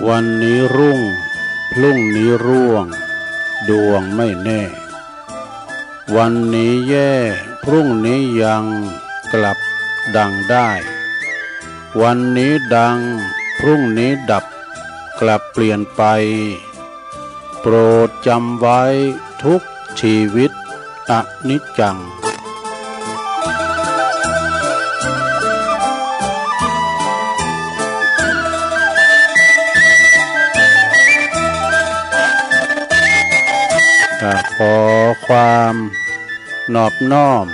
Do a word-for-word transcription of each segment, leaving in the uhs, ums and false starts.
วันนี้รุ่ง พรุ่งนี้ร่วง ดวงไม่แน่ วันนี้แย่ พรุ่งนี้ยัง กลับดังได้ วันนี้ดัง พรุ่งนี้ดับ กลับเปลี่ยนไป โปรดจำไว้ทุกชีวิตอนิจจัง อ่า ขอความนอบน้อม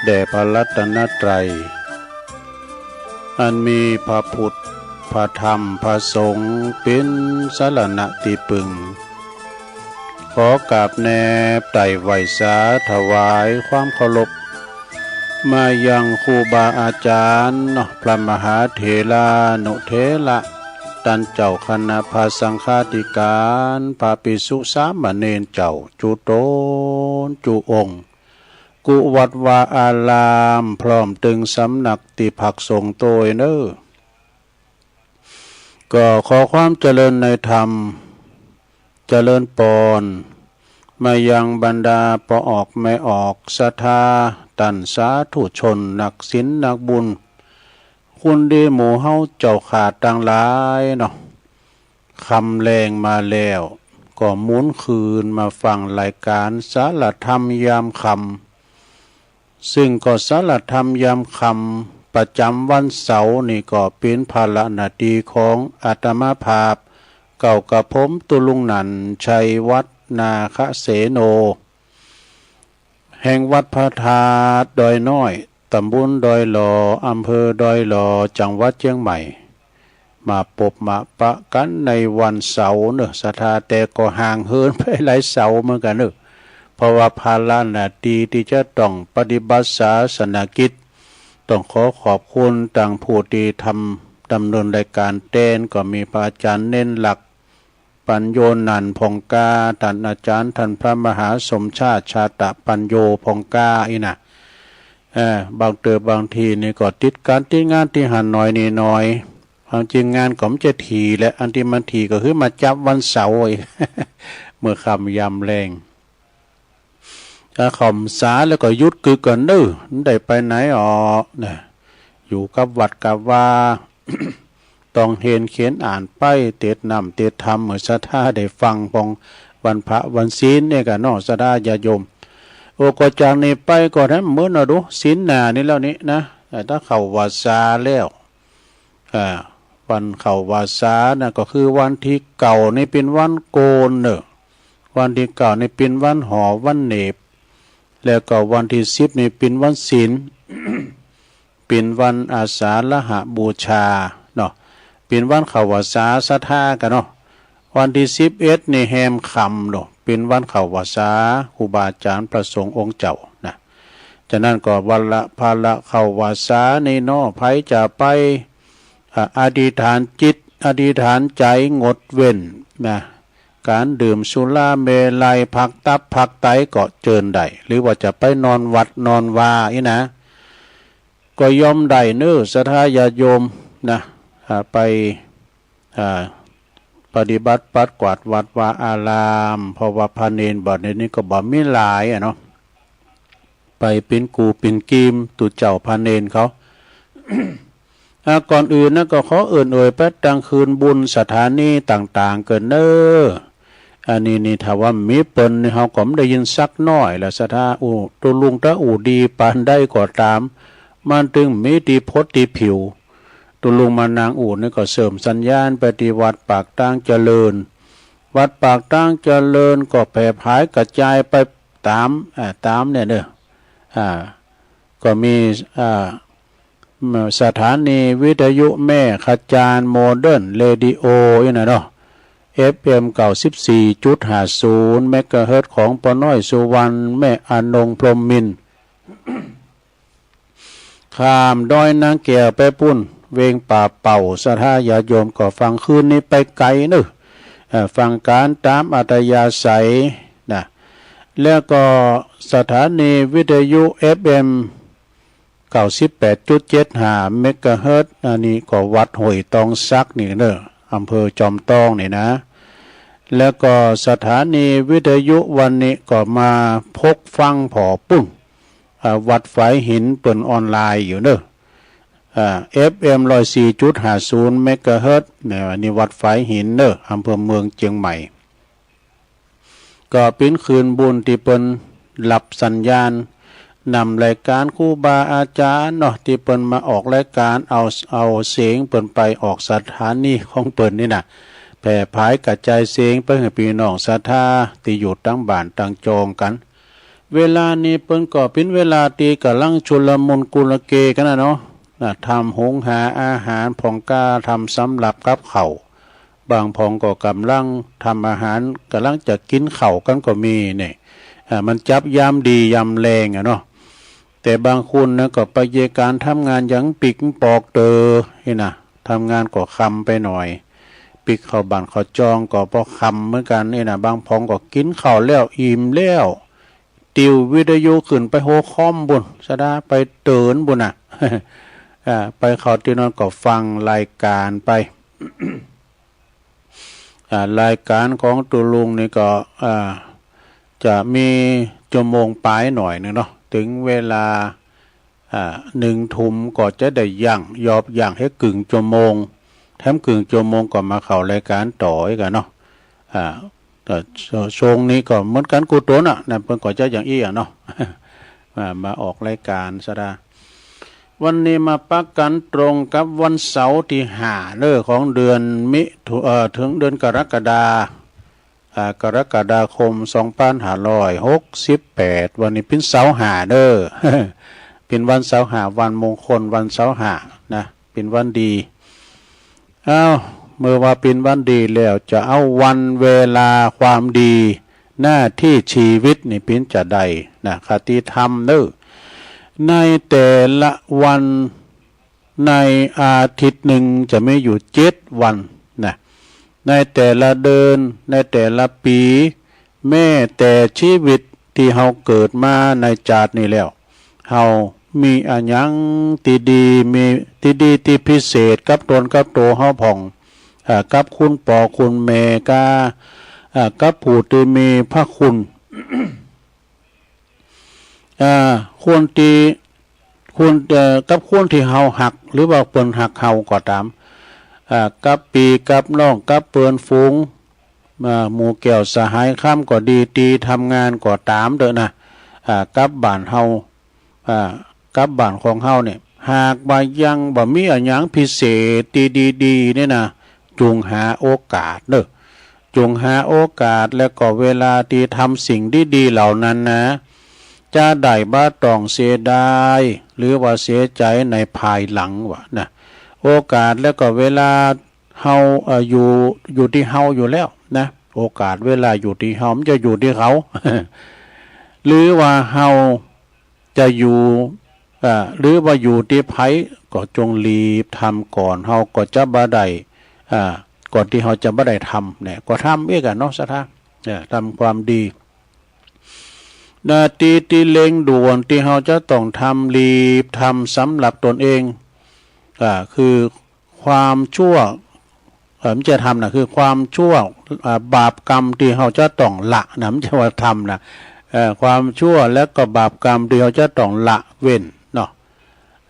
แด่พระรัตนตรัย อันมีพระพุทธ พระธรรม พระสงฆ์ เป็นสรณะที่พึ่ง ขอกราบแนบไต่ไหว้สาถวายความเคารพ มายังครูบาอาจารย์เนาะ พระมหาเถรานุเถระ ต้านเจ้าคณะพระสังฆาธิการ พระภิกษุสามเณรเจ้า จุตนจุองค์ กู้วัดวาอาราม พร้อมตึงสำนักตี้พักสงฆ์โตยเน้อ ก็ขอความเจริญในธรรม เจริญปอน มายังบรรดาป้อออกแม่ออกศรัทธา ต้านสาธุชน นักศีลนักบุญ คุณดีหมู่เฮาเจ้าข้าตังหลายเนาะ ค่ำแลงมาแล้ว ก็หมุนคืนมาฟังรายการสารธรรมยามค่ำ ซึ่งก็สารธรรมยามค่ำประจำวันเสาร์นี่ก็เป๋นภาระหน้าตี้ของอาตมาภาพ เกล้ากระผมตุลุงนันท์ ชัยวัฒน์ นาคเสโน แห่งวัดพระธาตุดอยน้อย ตำบลดอยหล่อ อำเภอดอยหล่อ จังหวัดเชียงใหม่ มาปบมาปะกั๋นในวันเสาร์เนาะ ศรัทธา แต่ก็ห่างเหินไปหลายเสาร์เหมือนกั๋นเนาะ เพราะว่าภาระหน้าตี้ตี้จะต้องปฏิบัติศาสนกิจ ต้องขอขอบคุณตังผู้ตี้ทำดำเนินรายการแตน ก็มีพระอาจารย์เณรหลัก ปัญโญนันท์ผ่องกล้า ต้านอาจารย์ต้านพระมหาสมชาติ ชาตะปัญโญผ่องกล้าอี้นะ เอ่อ บางเติบ บางทีนี่ก็ติดก๋านติดงานตี้หั้นหน่อยนี่หน่อย ความจริงงานก็บ่จะถี่แหละ อันตี้มันถี่ก็คือมาจับวันเสาร์อี้ เมื่อค่ำยามแลง ถ้าเข้าพรรษาแล้วก็หยุดกึ๊กก่อนเน้อ บ่ได้ไปไหนออกนะ อยู่กับวัดกับวา ต้องเฮียนเขียนอ่านไป เตรียมน้ำเตรียมธรรม เมื่อศรัทธาได้ฟังของวันพระวันศีลเนี่ยกั๋นเนาะ ศรัทธาญาติโยม โอ้ ก็จากนี้ไปก็ให้เหมือนเอาดู ศีลหน้านี่แล้วนี่นะ เอ่อ ถ้าเข้าพรรษาแล้ว อ่า วันเข้าพรรษานะ ก็คือวันตี้เก้านี่เป๋นวันโกนเนาะ วันตี้เก้านี่เป๋นวันห่อวันเหน็บ แล้วก็วันตี้สิบนี่เป๋นวันศีล เป๋นวันอาสาฬหบูชาเนาะ เป๋นวันเข้าพรรษาศรัทธากั๋นเนาะ วันตี้สิบเอ็ดนี่แฮมค่ำเนาะ เป๋นวันเข้าพรรษาครูบาอาจารย์พระสงฆ์องค์เจ้านะ ฉะนั้นก็วันละภาระเข้าพรรษานี่เนาะ ใผจะไป อ่า อธิษฐานจิต อธิษฐานใจ๋งดเว้นนะ ก๋านดื่มสุราเมรัย ผักตับผักไตก็เจิญได้ หรือว่าจะไปนอนวัดนอนวาอี้นะ ก็ย่อมได้เน้อ ศรัทธาญาติโยมนะ อ่า ไป อ่า ปฏิบัติปัดกวาดวัดวาอาราม เพราะว่าพระเณรบัดนี้นี่ก็บ่มีหลายอะเนาะ ไปเป๋นกู้เป๋นกีม ตุ๊เจ้าพระเณรเขา อ่า ก่อนอื่นนะก็ขอเอิ้นอวยพระตังคืนบุญสถานีต่างๆ เกินเน้อ อันนี้นี่ถ้าว่าบ่มีเปิ้นนี่เฮาก็บ่ได้ยินสักหน้อยละศรัทธา อู้ ตุ๊ลุงตาอู้ดีปานใดก็ต๋าม มันตึงมีตี้พดตี้ผิว ตุ๊ลุงมานั่งอู้นี่ก็เสริมสัญญาณไปตี้วัดปากตางเจริญ วัดปากตางเจริญก็แผ่ผายกระจายไปต๋าม อ่า ต๋ามเนี่ยเนาะ อ่า ก็มี อ่า สถานีวิทยุแม่ขจาร โมเดิร์นเรดิโอ อี้นะเนาะ เอฟเอ็ม เก้าสิบสี่จุดห้าศูนย์ เมกะเฮิรตซ์ ของป้อน้อยสุวรรณ แม่อนงพรหมมินทร์ ข้ามดอยนางแก้วไปปู้น เวงป่าเป้า ศรัทธาญาติโยมก็ฟังคืนนี้ไปไก๋เน้อ เอ่อ ฟังก๋านต๋ามอัธยาศัยนะ แล้วก็สถานีวิทยุ เอฟเอ็ม เก้าสิบแปดจุดเจ็ดห้า เมกะเฮิรตซ์ อันนี้ก็วัดห้วยตองสักนี่เน้อ อำเภอจอมตองนี่นะ แล้วก็สถานีวิทยุวันนี้ก็มาพกฟังผ่อปุ้น อ่า วัดฝายหินเปิ่นออนไลน์อยู่เนอะ อ่า เอฟเอ็ม ร้อยสี่จุดห้าศูนย์ เมกะเฮิรตซ์ เนี่ย อันนี้วัดฝายหินเนอะ อำเภอเมืองเชียงใหม่ ก็ปิ้นคืนบุญตี้เปิ้นรับสัญญาณ นำรายการครูบาอาจารย์เนาะ ตี้เปิ้นมาออกรายการ เอา เอาเสียงเปิ้นไปออกสถานีของเปิ้นนี่นะ แผ่ผายกระจายเสียงไปหื้อพี่น้องศรัทธาตี้อยู่ตังบ้านตังจองกั๋น เวลานี้เปิ้นก็ปิ้นเวลาตี้ก่ำลังชุลมุนกุลเกกั๋นนะเนาะ นะ ทำหุงหาอาหาร พ่องก็ทำสำรับกับข้าว บางพ่องก็ก่ำลังทำอาหาร ก่ำลังจะกิ๋นข้าวกั๋นก็มีเนี่ย อ่า มันจับยามดียามแลงอะเนาะ แต่บางคนนะก็ไปเยียะก๋านทำงานอย่างปิ๊กปอกเต๋อนี่นะ ทำงานก็ค่ำไปหน่อย ปิ๊กเข้าบ้านเข้าจองก็ปอค่ำเหมือนกั๋นนี่นะ บางพ่องก็กิ๋นข้าวแล้วอิ่มแล้ว ติววิทยุขึ้นไปหัวคอมปุ้น สะดาไปเตินปุ้นน่ะ อ่า ไปเข้าตี้นอนก็ฟังรายการไป อ่า รายการของตุ๊ลุงนี่ก็ อ่า จะมีชั่วโมงปลายหน่อยหนึ่งเนาะ ถึงเวลา อ่า หนึ่งทุ่มก็จะได้ยั้ง ยอบยั้งหื้อกึ่งชั่วโมง แถมกึ่งชั่วโมงก็มาเข้ารายการต่ออีกอะเนาะ อ่า แต่ช่วงนี้ก็เหมือนกั๋นกู้ตนน่ะ นะ เปิ้นก็จะอย่างอี้อะเนาะ อ่า มาออกรายการสะดา วันนี้มาปะกั๋นตรงกับวันเสาร์ตี้ห้าเนอะ ของเดือนมิถุ เอ่อ ถึงเดือนกรกฎา อ่า กรกฎาคม สองพันห้าร้อยหกสิบแปด วันนี้ปิ้นเสาร์ห้าเนอะ ปิ้นวันเสาร์ห้า วันมงคล วันเสาร์ห้านะ ปิ้นวันดี อ้าว เมื่อว่าปิ้นวันดีแล้ว จะเอาวันเวลาความดี หน้าที่ชีวิตนี่ปิ้นจะใดนะ คติธรรมเนอะ ในแต่ละวัน ในอาทิตย์หนึ่งจะมีอยู่เจ็ดวันนะ ในแต่ละเดือน ในแต่ละปี๋ แม้แต่ชีวิตตี้เฮาเกิดมาในจาตินี้แล้ว เฮามีอะหยังตี้ดี มีตี้ดีตี้พิเศษกับตนกับโตเฮาพ่อง อ่า กับคุณป้อคุณแม่กา อ่า กับผู้ตี้มีพระคุณ อ่า คนตี้ คน เอ่อ กับคนตี้เฮาฮัก หรือว่าเปิ้นฮักเฮาก็ต๋าม อ่า กับปี้กับน้อง กับเปิ้นฝูง อ่า หมู่แก้วสหายคำก็ดี ตี้ทำงานก็ต๋ามเต๊อะนะ อ่า กับบ้านเฮา อ่า กับบ้านของเฮาเนี่ย หากว่ายังบ่มีอะหยังพิเศษตี้ดีๆ เนี่ยนะ จงหาโอกาสเนอะ จงหาโอกาสและก็เวลาตี้ทำสิ่งดีๆ เหล่านั้นนะ จะได้บ่ต้องเสียดาย หรือว่าเสียใจในภายหลังว่านะ โอกาสและก็เวลาเฮา เอ่อ อยู่ อยู่ตี้เฮาอยู่แล้วนะ โอกาสเวลาอยู่ตี้เฮา มันจะอยู่ตี้เขา หรือว่าเฮา จะอยู่ อ่า หรือว่าอยู่ตี้ไผก็จงรีบทำก่อน เฮาก็จะบ่ได้ อ่า ก่อนตี้เฮาจะบ่ได้ทำเนี่ย ก็ทำเองอะเนาะ ศรัทธา เออ ทำความดี หน้าตี้ตี้เร่งด่วนตี้เฮาจะต้องทำ รีบทำสำหรับตนเอง อ่า คือ ความชั่ว เอ่อ ไม่ใช่ทำนะ คือความชั่ว อ่า บาปกรรมตี้เฮาจะต้องละนะ ไม่ใช่ว่าทำนะ เอ่อ ความชั่วและก็บาปกรรมตี้เฮาจะต้องละเว้นเนาะ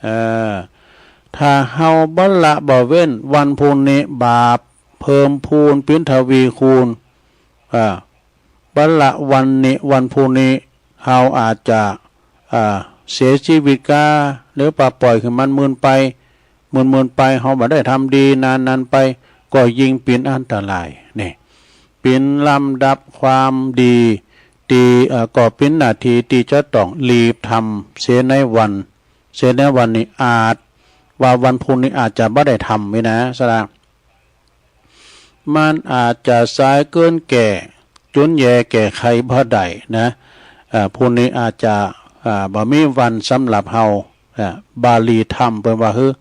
เอ่อ ถ้าเฮาบ่ละบ่เว้น วันพุ้นนี้บาปเพิ่มพูนปิ้นทวีคูณ อ่า บ่ละวันนี้ วันพุ้นนี้ เฮาอาจจะ อ่า เสียชีวิตกา หรือว่าปล่อยหื้อมันมืนไป มืนๆ ไป เฮาบ่ได้ทำดีนานๆ ไป ก็ยิ่งปิ้นอันตราย นี่ ปิ้นลำดับความดี ตี้ เอ่อ ก็ปิ้นหน้าตี้ตี้จะต้องรีบทำเสียในวัน เสียในวันนี้ อาจว่าวันพุ้นนี้อาจจะบ่ได้ทำนี่นะ สะดา มันอาจจะสายเกินแก้ จุนแย่แก้ไขบ่ได้นะ อ่า พุ้นนี้อาจจะ อ่า บ่มีวันสำหรับเฮา อ่า บาลีธรรมเปิ้นว่าหื้อ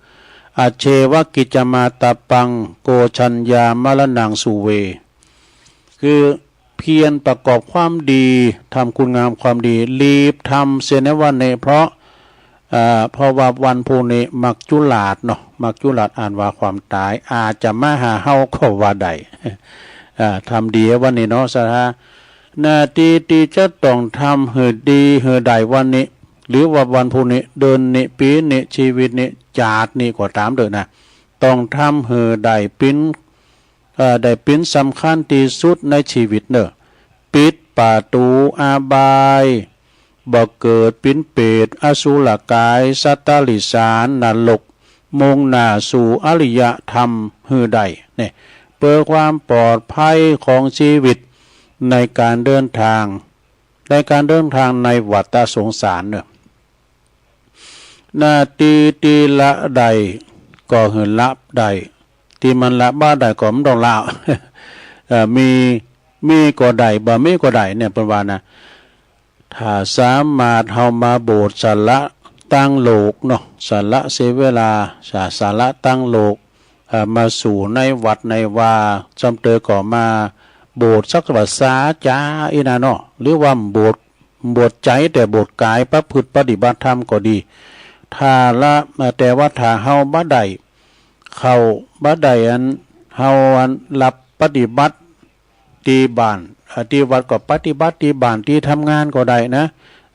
อาเชวกิจจามาตาปัง โกชัญญามรณังสุเว คือเพียรประกอบความดี ทำคุณงามความดี รีบทำเสียในวันนี้ เพราะ อ่า เพราะว่าวันพรุ่งนี้มัจจุราชเนาะ มัจจุราชอ่านว่าความตาย อาจจะมาหาเฮาก็ว่าได้ อ่า ทำดีวันนี้เนาะ ศรัทธา หน้าที่ที่จะต้องทำหื้อดีหื้อได้วันนี้ หรือว่าวันพรุ่งนี้ เดือนนี้ ปีนี้ ชีวิตนี้ ชาตินี้ก็ตามเถอะนะ ต้องทำหื้อได้เป๋น เอ่อ ได้เป๋นสำคัญตี้สุดในชีวิตเนอะ ปิดประตูอบาย บ่เกิดเป๋นเปรต อสุรกาย สัตว์เดรัจฉาน นรก มุ่งหน้าสู่อริยธรรมหื้อได้เนี่ย เพื่อความปลอดภัยของชีวิตในการเดินทาง ในการเดินทางในวัฏสงสารเนอะ หน้าตี้ตี้ละได้ก็หื้อละได้ ตี้มันละบ่ได้ก็บ่ต้องละ เอ่อ มี มีก็ได้ บ่มีก็ได้เนี่ย เปิ้นว่านะ ถ้าสามารถเฮามาโบสถ์สละตังโลกเนาะ สละเสียเวลา สะ- สละตังโลก เอ่อ มาสู่ในวัดในวา จำเตอก็มาโบสถ์สักว่าสาจาอี้นะเนาะ หรือว่าโบสถ์ โบสถ์ใจแต่โบสถ์กายประพฤติปฏิบัติธรรมก็ดี ถ้าละ แต่ว่าถ้าเฮาบ่ได้เข้า บ่ได้อัน เฮาอันรับปฏิบัติตี้บ้าน อ่า ตี้วัดก็ปฏิบัติตี้บ้านตี้ทำงานก็ได้นะ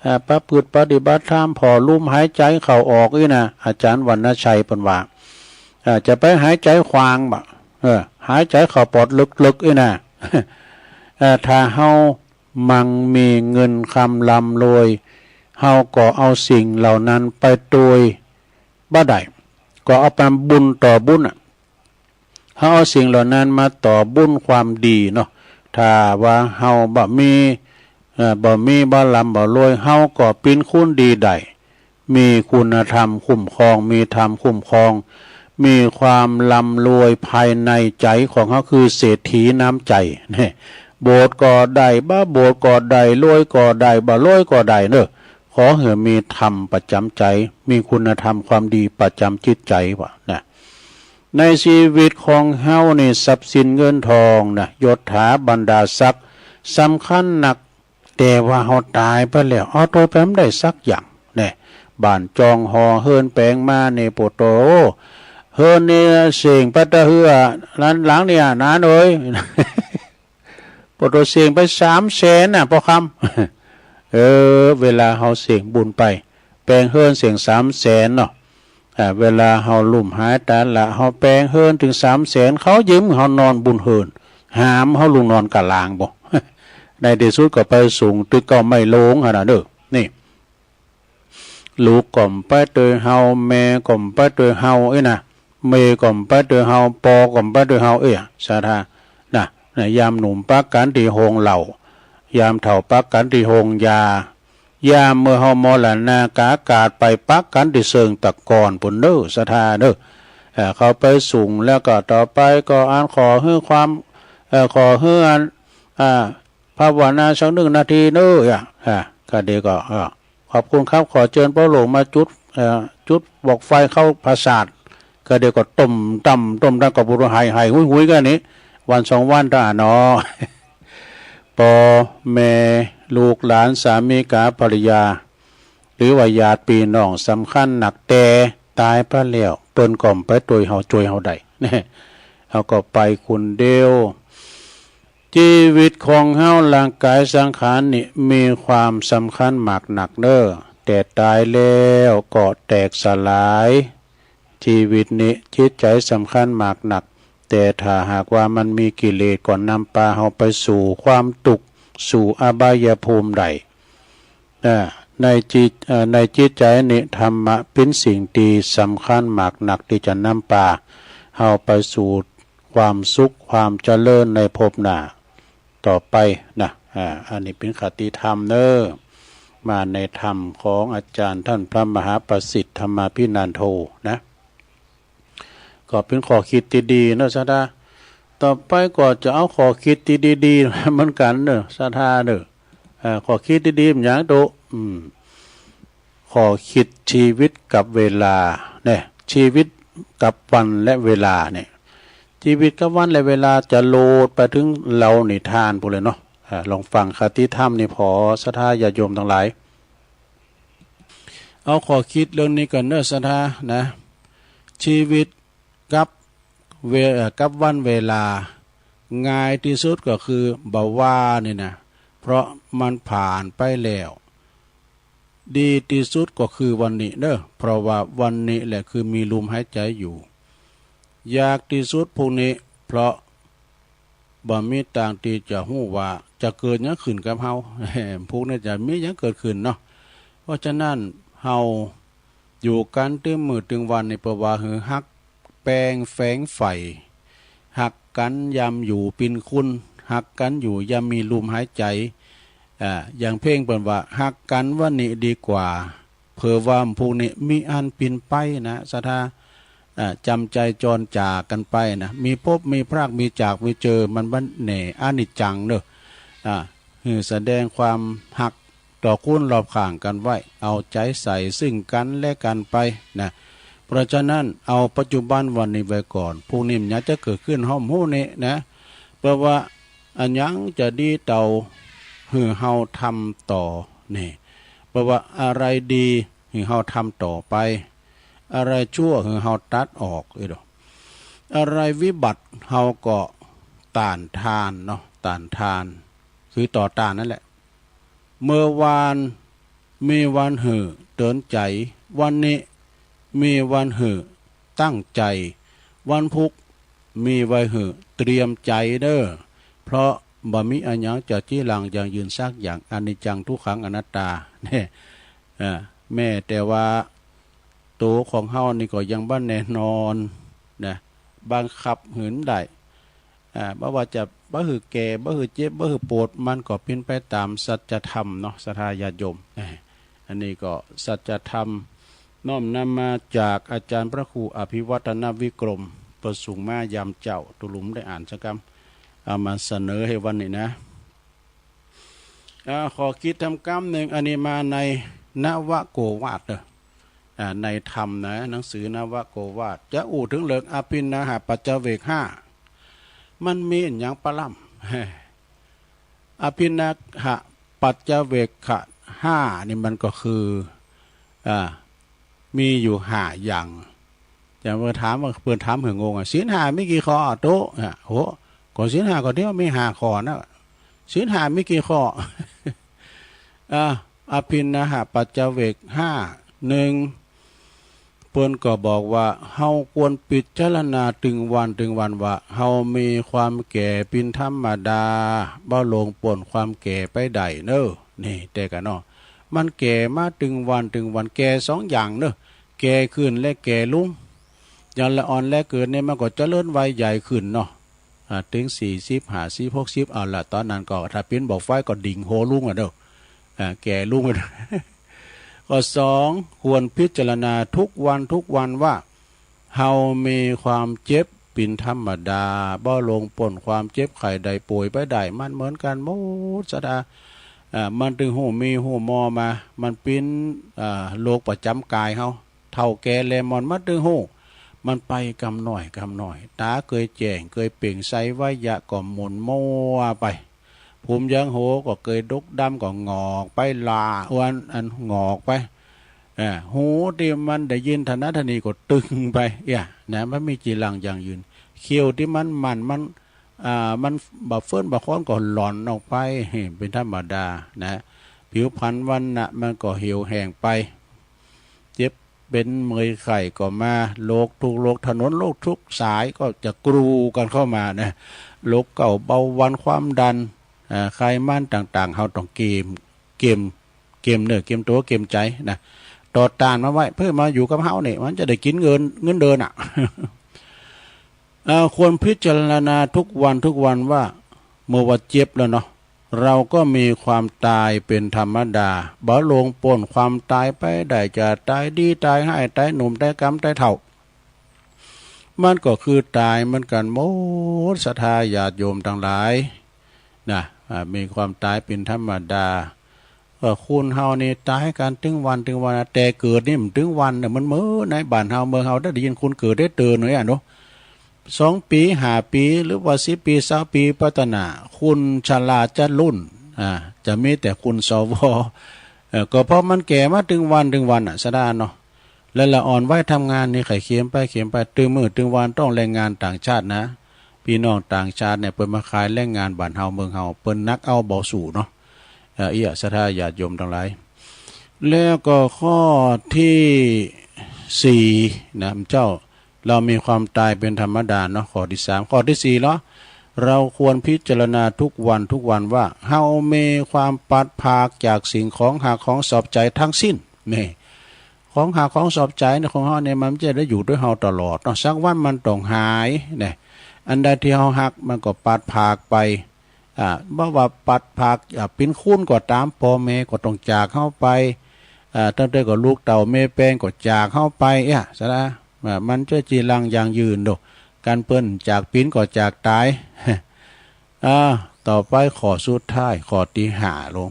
อ่า ประพฤติปฏิบัติธรรม ผ่อลมหายใจเข้าออกอี้นะ อาจารย์วรรณชัยเปิ้นว่า อ่า จะไปหายใจขวางบ่ เออ หายใจเข้าปอดลึกๆอี้นะ เอ่อ ถ้าเฮามั่งมีเงินคำร่ำรวย เฮาก็เอาสิ่งเหล่านั้นไปโตยบ่ได้ ก็เอาไปบุญต่อบุญอะ เฮาเอาสิ่งเหล่านั้นมาต่อบุญความดีเนาะ ถ้าว่าเฮาบ่มี เอ่อ บ่มี บ่ร่ำบ่รวย เฮาก็เป๋นคนดีได้ มีคุณธรรมคุ้มครอง มีธรรมคุ้มครอง มีความร่ำรวยภายในใจของเฮา คือเศรษฐีน้ำใจเนี่ย โบสถ์ก็ได้ บ่โบสถ์ก็ได้ รวยก็ได้ บ่รวยก็ได้เนอะ ขอหื้อมีธรรมประจำใจ มีคุณธรรมความดีประจำจิตใจว่านะ ในชีวิตของเฮานี่ ทรัพย์สินเงินทองนะ ยศถาบรรดาศักดิ์ สำคัญนัก แต่ว่าเฮาตายไปแล้ว เอาโตยไปบ่ได้สักอย่างแน่ บ้านจองหอเฮือนแปลงมานี่ โปโต เฮือนนี่เซ้งไปตะเฮือ หลัง หลังเนี่ย หลานเอ๋ย โปโต เซ้งไปสามแสนน่ะ พ่อคำ เออ เวลาเฮาเซ้งบุญไป แปลงเฮือนเซ้งสามแสนเนาะ อ่า เวลาเฮาลุ่มหายตายละ เฮาแปลงเฮือนถึงสามแสน เขายืมเฮานอนบุญเฮือน หามเฮาลุงนอนกะลางบ่ ในที่สุดก็ไปสูงตึกเก้าไม้โลงหั่นน่ะเด้อ นี่ ลูกก็บ่ไปโตยเฮา แม่ก็บ่ไปโตยเฮา เอ้ยนะ แม่ก็บ่ไปโตยเฮา ปอก็บ่ไปโตยเฮา เอ้ย ศรัทธา นะ นะ ยามหนุ่มปะกั๋นตี้โฮงเหล้า ยามเฒ่าปะกั๋นตี้โฮงยา ยามเมื่อเฮามรณา กากาดไปปะกั๋นตี้เซิงตะกอนปู้นเน้อ ศรัทธาเน้อ เอ่อ เขาไปสูงแล้วก็ต่อไปก็อันขอหื้อความ เอ่อ ขอหื้ออัน อ่า ภาวนาสักหนึ่งนาทีเน้อ อ่ะ อ่ะ ก็ดีก็ อ่ะ ขอบคุณครับ ขอเจิญป้อหลวงมาจุด เอ่อ จุดบอกไฟเข้าปราสาท ก็เดี๋ยวก็ต้มตำ ต้มตำก็ปูดไหไหหุยหุยกันนี้ วันสองวันตาหนอ ปอแม่ ลูกหลาน สามีกาภรรยา หรือว่าญาติพี่น้องสำคัญนัก แต่ตายไปแล้ว เปิ้นก็บ่ไปโตยเฮา โตยเฮาได้ เฮาก็ไปคนเดียว ชีวิตของเฮา ร่างกายสังขารนี่มีความสำคัญมากนักเน้อ แต่ตายแล้วก็แตกสลาย ชีวิตนี้จิตใจสำคัญมากนัก แต่ถ้าหากว่ามันมีกิเลสก็นำปาเฮาไปสู่ความทุกข์ สู่อบายภูมิได้ อ่า ในจิต เอ่อ ในจิตใจนี่ธรรมะเป็นสิ่งที่สำคัญมากนักที่จะนำปาเฮาไปสู่ความสุขความเจริญในภพหน้าต่อไปนะ อ่า อันนี้เป็นคติธรรมเน้อ มาในธรรมของอาจารย์ท่านพระมหาประสิทธิ์ธรรมาภินันโทนะ ก็เป็นข้อคิดที่ดีเนอะ ศรัทธา ต่อไปก็จะเอาข้อคิดที่ดีๆ เหมือนกันเนอะ ศรัทธาเนอะ เอ่อ ข้อคิดที่ดีมันอย่างโต อืม ข้อคิดชีวิตกับเวลาเนี่ย ชีวิตกับวันและเวลาเนี่ย ชีวิตกับวันและเวลาจะโลดไปถึงเหล่านิทานพู้นเลยเนาะ อ่า ลองฟังคติธรรมนี่พอ ศรัทธาญาติโยมทั้งหลาย เอาข้อคิดเรื่องนี้ก่อนเนอะศรัทธานะ ชีวิตกับเว- เอ่อ กับวันเวลา ง่ายที่สุดก็คือบ่าว่านี่นะ เพราะมันผ่านไปแล้ว ดีที่สุดก็คือวันนี้เนอะ เพราะว่าวันนี้แหละคือมีลมหายใจอยู่ ยากที่สุดพรุ่งนี้ เพราะบ่มีตางที่จะฮู้ว่าจะเกิดหยังขึ้นกับเฮา พรุ่งนี้จะมีหยังเกิดขึ้นเนาะ เพราะฉะนั้นเฮาอยู่กันตึงมื้อตึงวันนี่ เปิ้นว่าหื้อฮักแปงแฝงใฝ่ ฮักกันยามอยู่ปินคุณ ฮักกันอยู่ยามมีลมหายใจ อ่า อย่างเพลงเปิ้นว่า ฮักกันวันนี้ดีกว่า เผื่อว่าพรุ่งนี้มีอันเปลี่ยนไปนะศรัทธา อ่า จำใจจรจากกันไปนะ มีพบมีพราก มีจากมีเจอ มันบ่แน่ อนิจจังเนอะ อ่า หื้อแสดงความฮักต่อคนรอบข้างกันไว้ เอาใจใส่ซึ่งกันและกันไปนะ เพราะฉะนั้นเอาปัจจุบันวันนี้ไว้ก่อน พรุ่งนี้มันหยังจะเกิดขึ้นเฮาบ่ฮู้นี่นะ เปิ้นว่า อะหยังจะดีเต้าหื้อเฮาทำต่อ นี่ เปิ้นว่าอะไรดีหื้อเฮาทำต่อไป อะไรชั่วหื้อเฮาตัดออก เอ้ยดอก อะไรวิบัติเฮาก็ต้านทานเนาะ ต้านทาน คือต่อต้านนั่นแหละ เมื่อวานมีวันหื้อเตือนใจ วันนี้มีวันหื้อตั้งใจ วันพุธมีไว้หื้อเตรียมใจเด้อ เพราะบ่มีอะหยังจะจีรังยั่งยืนสักอย่าง อนิจจังทุกขังอนัตตา เนี่ย อ่า แม้แต่ว่าโตของเฮานี่ก็ยังบ่แน่นอนนะ บังคับหื้อได้ อ่า บ่ว่าจะบ่หื้อแก่ บ่หื้อเจ็บ บ่หื้อปวด มันก็เป็นไปตามสัจธรรมเนาะ ศรัทธาญาติโยม เอ้ย อันนี้ก็สัจธรรม น้อมนำมาจากอาจารย์พระครูอภิวัฒนวิกรม ประสูงมายามเจ้า ตุลุมได้อ่านสักคำ เอามาเสนอให้วันนี้นะ อ่า ขอคิดทำกำหนึ่ง อันนี้มาในนวโกวาทเด้อ อ่า ในธรรมนะ หนังสือนวโกวาท จะอู้ถึงเรื่องอภินหาหปัจจเวกห้า มันมีอะหยังปะล่ำ อภินหาปัจจเวกขะห้านี่มันก็คือ อ่า มีอยู่ห้าอย่าง จะมาถามว่า เปิ้นถามหื้องงอะ ศีลห้ามีกี่ข้อโต อ่ะ โห ก็ศีลห้าก็เดียวมีห้าข้อนะ ศีลห้ามีกี่ข้อ อ่า อภินหาปัจจเวกห้า หนึ่ง เปิ้นก็บอกว่า เฮาควรพิจารณาตึงวันตึงวันว่า เฮามีความแก่เป็นธรรมดา บ่ล่วงป๊นความแก่ไปได้เน้อ นี่ แต่กะเนาะ มันแก่มาตึงวันตึงวัน แก่สองอย่างเน้อ แก่ขึ้นและแก่ลง อย่างละอ่อนแลเกิดนี่มันก็เจริญวัยใหญ่ขึ้นเนาะ อ่า ถึงสี่สิบ ห้าสิบ หกสิบ เอาละ ตอนนั้นก็ถ้าปิ้นบ่อไฟก็ดิ่งโหลงอะเด้อ อ่า แก่ลงอะเด้อ ข้อสอง ควรพิจารณาทุกวันทุกวันว่า เฮามีความเจ็บเป็นธรรมดา บ่ล่วงป๊นความเจ็บไข้ได้ป่วยไปได้ มันเหมือนกันหมด ศรัทธา อ่า มันตึงฮู้มีฮู้มอมา มันปิ้น อ่า โรคประจำกายเฮา เฒ่าแก่แลมอนมาตึงฮู้ มันไปกำน้อยกำน้อย ตาเกยแจ้งเกยเปล่งใส วัยยะก็หมุนมัวไป ผมยังโหก็เกยดกดำก็หงอกไป ลาอ้วนอันหงอกไป เออ หูตี้มันได้ยินถนัดถนีก็ตึงไป เอี้ย นะ มันมีจีรังยั่งยืน เขี้ยวตี้มันมัน มัน อ่า มันบ่าเฟิ้นบ่าค้อนก็หล่อนออกไป เป็นธรรมดา นะ ผิวพรรณวรรณะมันก็เหี่ยวแห้งไป เจ็บเป็นเมื่อยไข้ก็มา โรคทุกโรคถนน โรคทุกสายก็จะกรูกันเข้ามานะ โรคเกาต์เบาหวานความดัน อ่า ไขมันต่างๆ เฮาต้องเกม เกม เกมเนื้อ เกมตัว เกมใจนะ ต่อต้านมันไว้ เพื่อมาอยู่กับเฮานี่ มันจะได้กินเงิน เงินเดือนอะ อ่า ควรพิจารณาทุกวันทุกวันว่า เมื่อว่าเจ็บแล้วเนาะ เราก็มีความตายเป็นธรรมดา บ่ล่วงป๊นความตายไปได้ จะตายดี ตายฮ้าย ตายหนุ่ม ตายกำ ตายเฒ่า มันก็คือตายเหมือนกันหมด ศรัทธาญาติโยมทั้งหลาย นะ อ่า มีความตายเป็นธรรมดา เออ คนเฮานี่ตายกันตึงวันตึงวันนะ แต่เกิดนี่มันตึงวันเนี่ย มันเมื่อในบ้านเฮาเมืองเฮาได้ยินคนเกิดได้เตินเลยอะเนาะ สองปี ห้าปี หรือว่าสิบปี ซาวปี พัฒนา คนชราจะรุ่น อ่า จะมีแต่คน สว เออ ก็เพราะมันแก่มาตึงวันตึงวันน่ะ สะดาเนาะ แล้วละอ่อนวัยทำงานนี่ ใค่เข็มไปเข็มไป ตึงมื้อตึงวันต้องแรงงานต่างชาตินะ พี่น้องต่างชาติเนี่ย เปิ้นมาขายแรงงานบ้านเฮาเมืองเฮา เปิ้นหนักเอาบ่สู้เนาะ เออ เอี้ย ศรัทธาญาติโยมทั้งหลาย แล้วก็ข้อที่สี่นะเจ้า เรามีความตายเป็นธรรมดาเนาะ ข้อที่สาม ข้อที่สี่เหรอ เราควรพิจารณาทุกวันทุกวันว่า เฮามีความปัดผากจากสิ่งของฮักของชอบใจทั้งสิ้น นี่ ของฮักของชอบใจเนี่ยของเฮาเนี่ย มันบ่ใจ้ได้อยู่ด้วยเฮาตลอดเนาะ สักวันมันต้องหาย เนี่ย อันใดที่เฮาฮักมันก็ปัดผากไป อ่า บ่ว่าปัดผาก อ่า ปิ้นคูณก็ต๋าม ป้อแม่ก็ต้องจากเฮาไป อ่า ตั้งแต่ก็ลูกเต้าแม่แป้งก็จากเฮาไป เอี้ย สะดา อ่า มันจะจีรังยั่งยืนโด กันเปิ้นจากปิ้นก็จากต๋าย อ่า ต่อไปข้อสุดท้าย ข้อตี้ห้าลง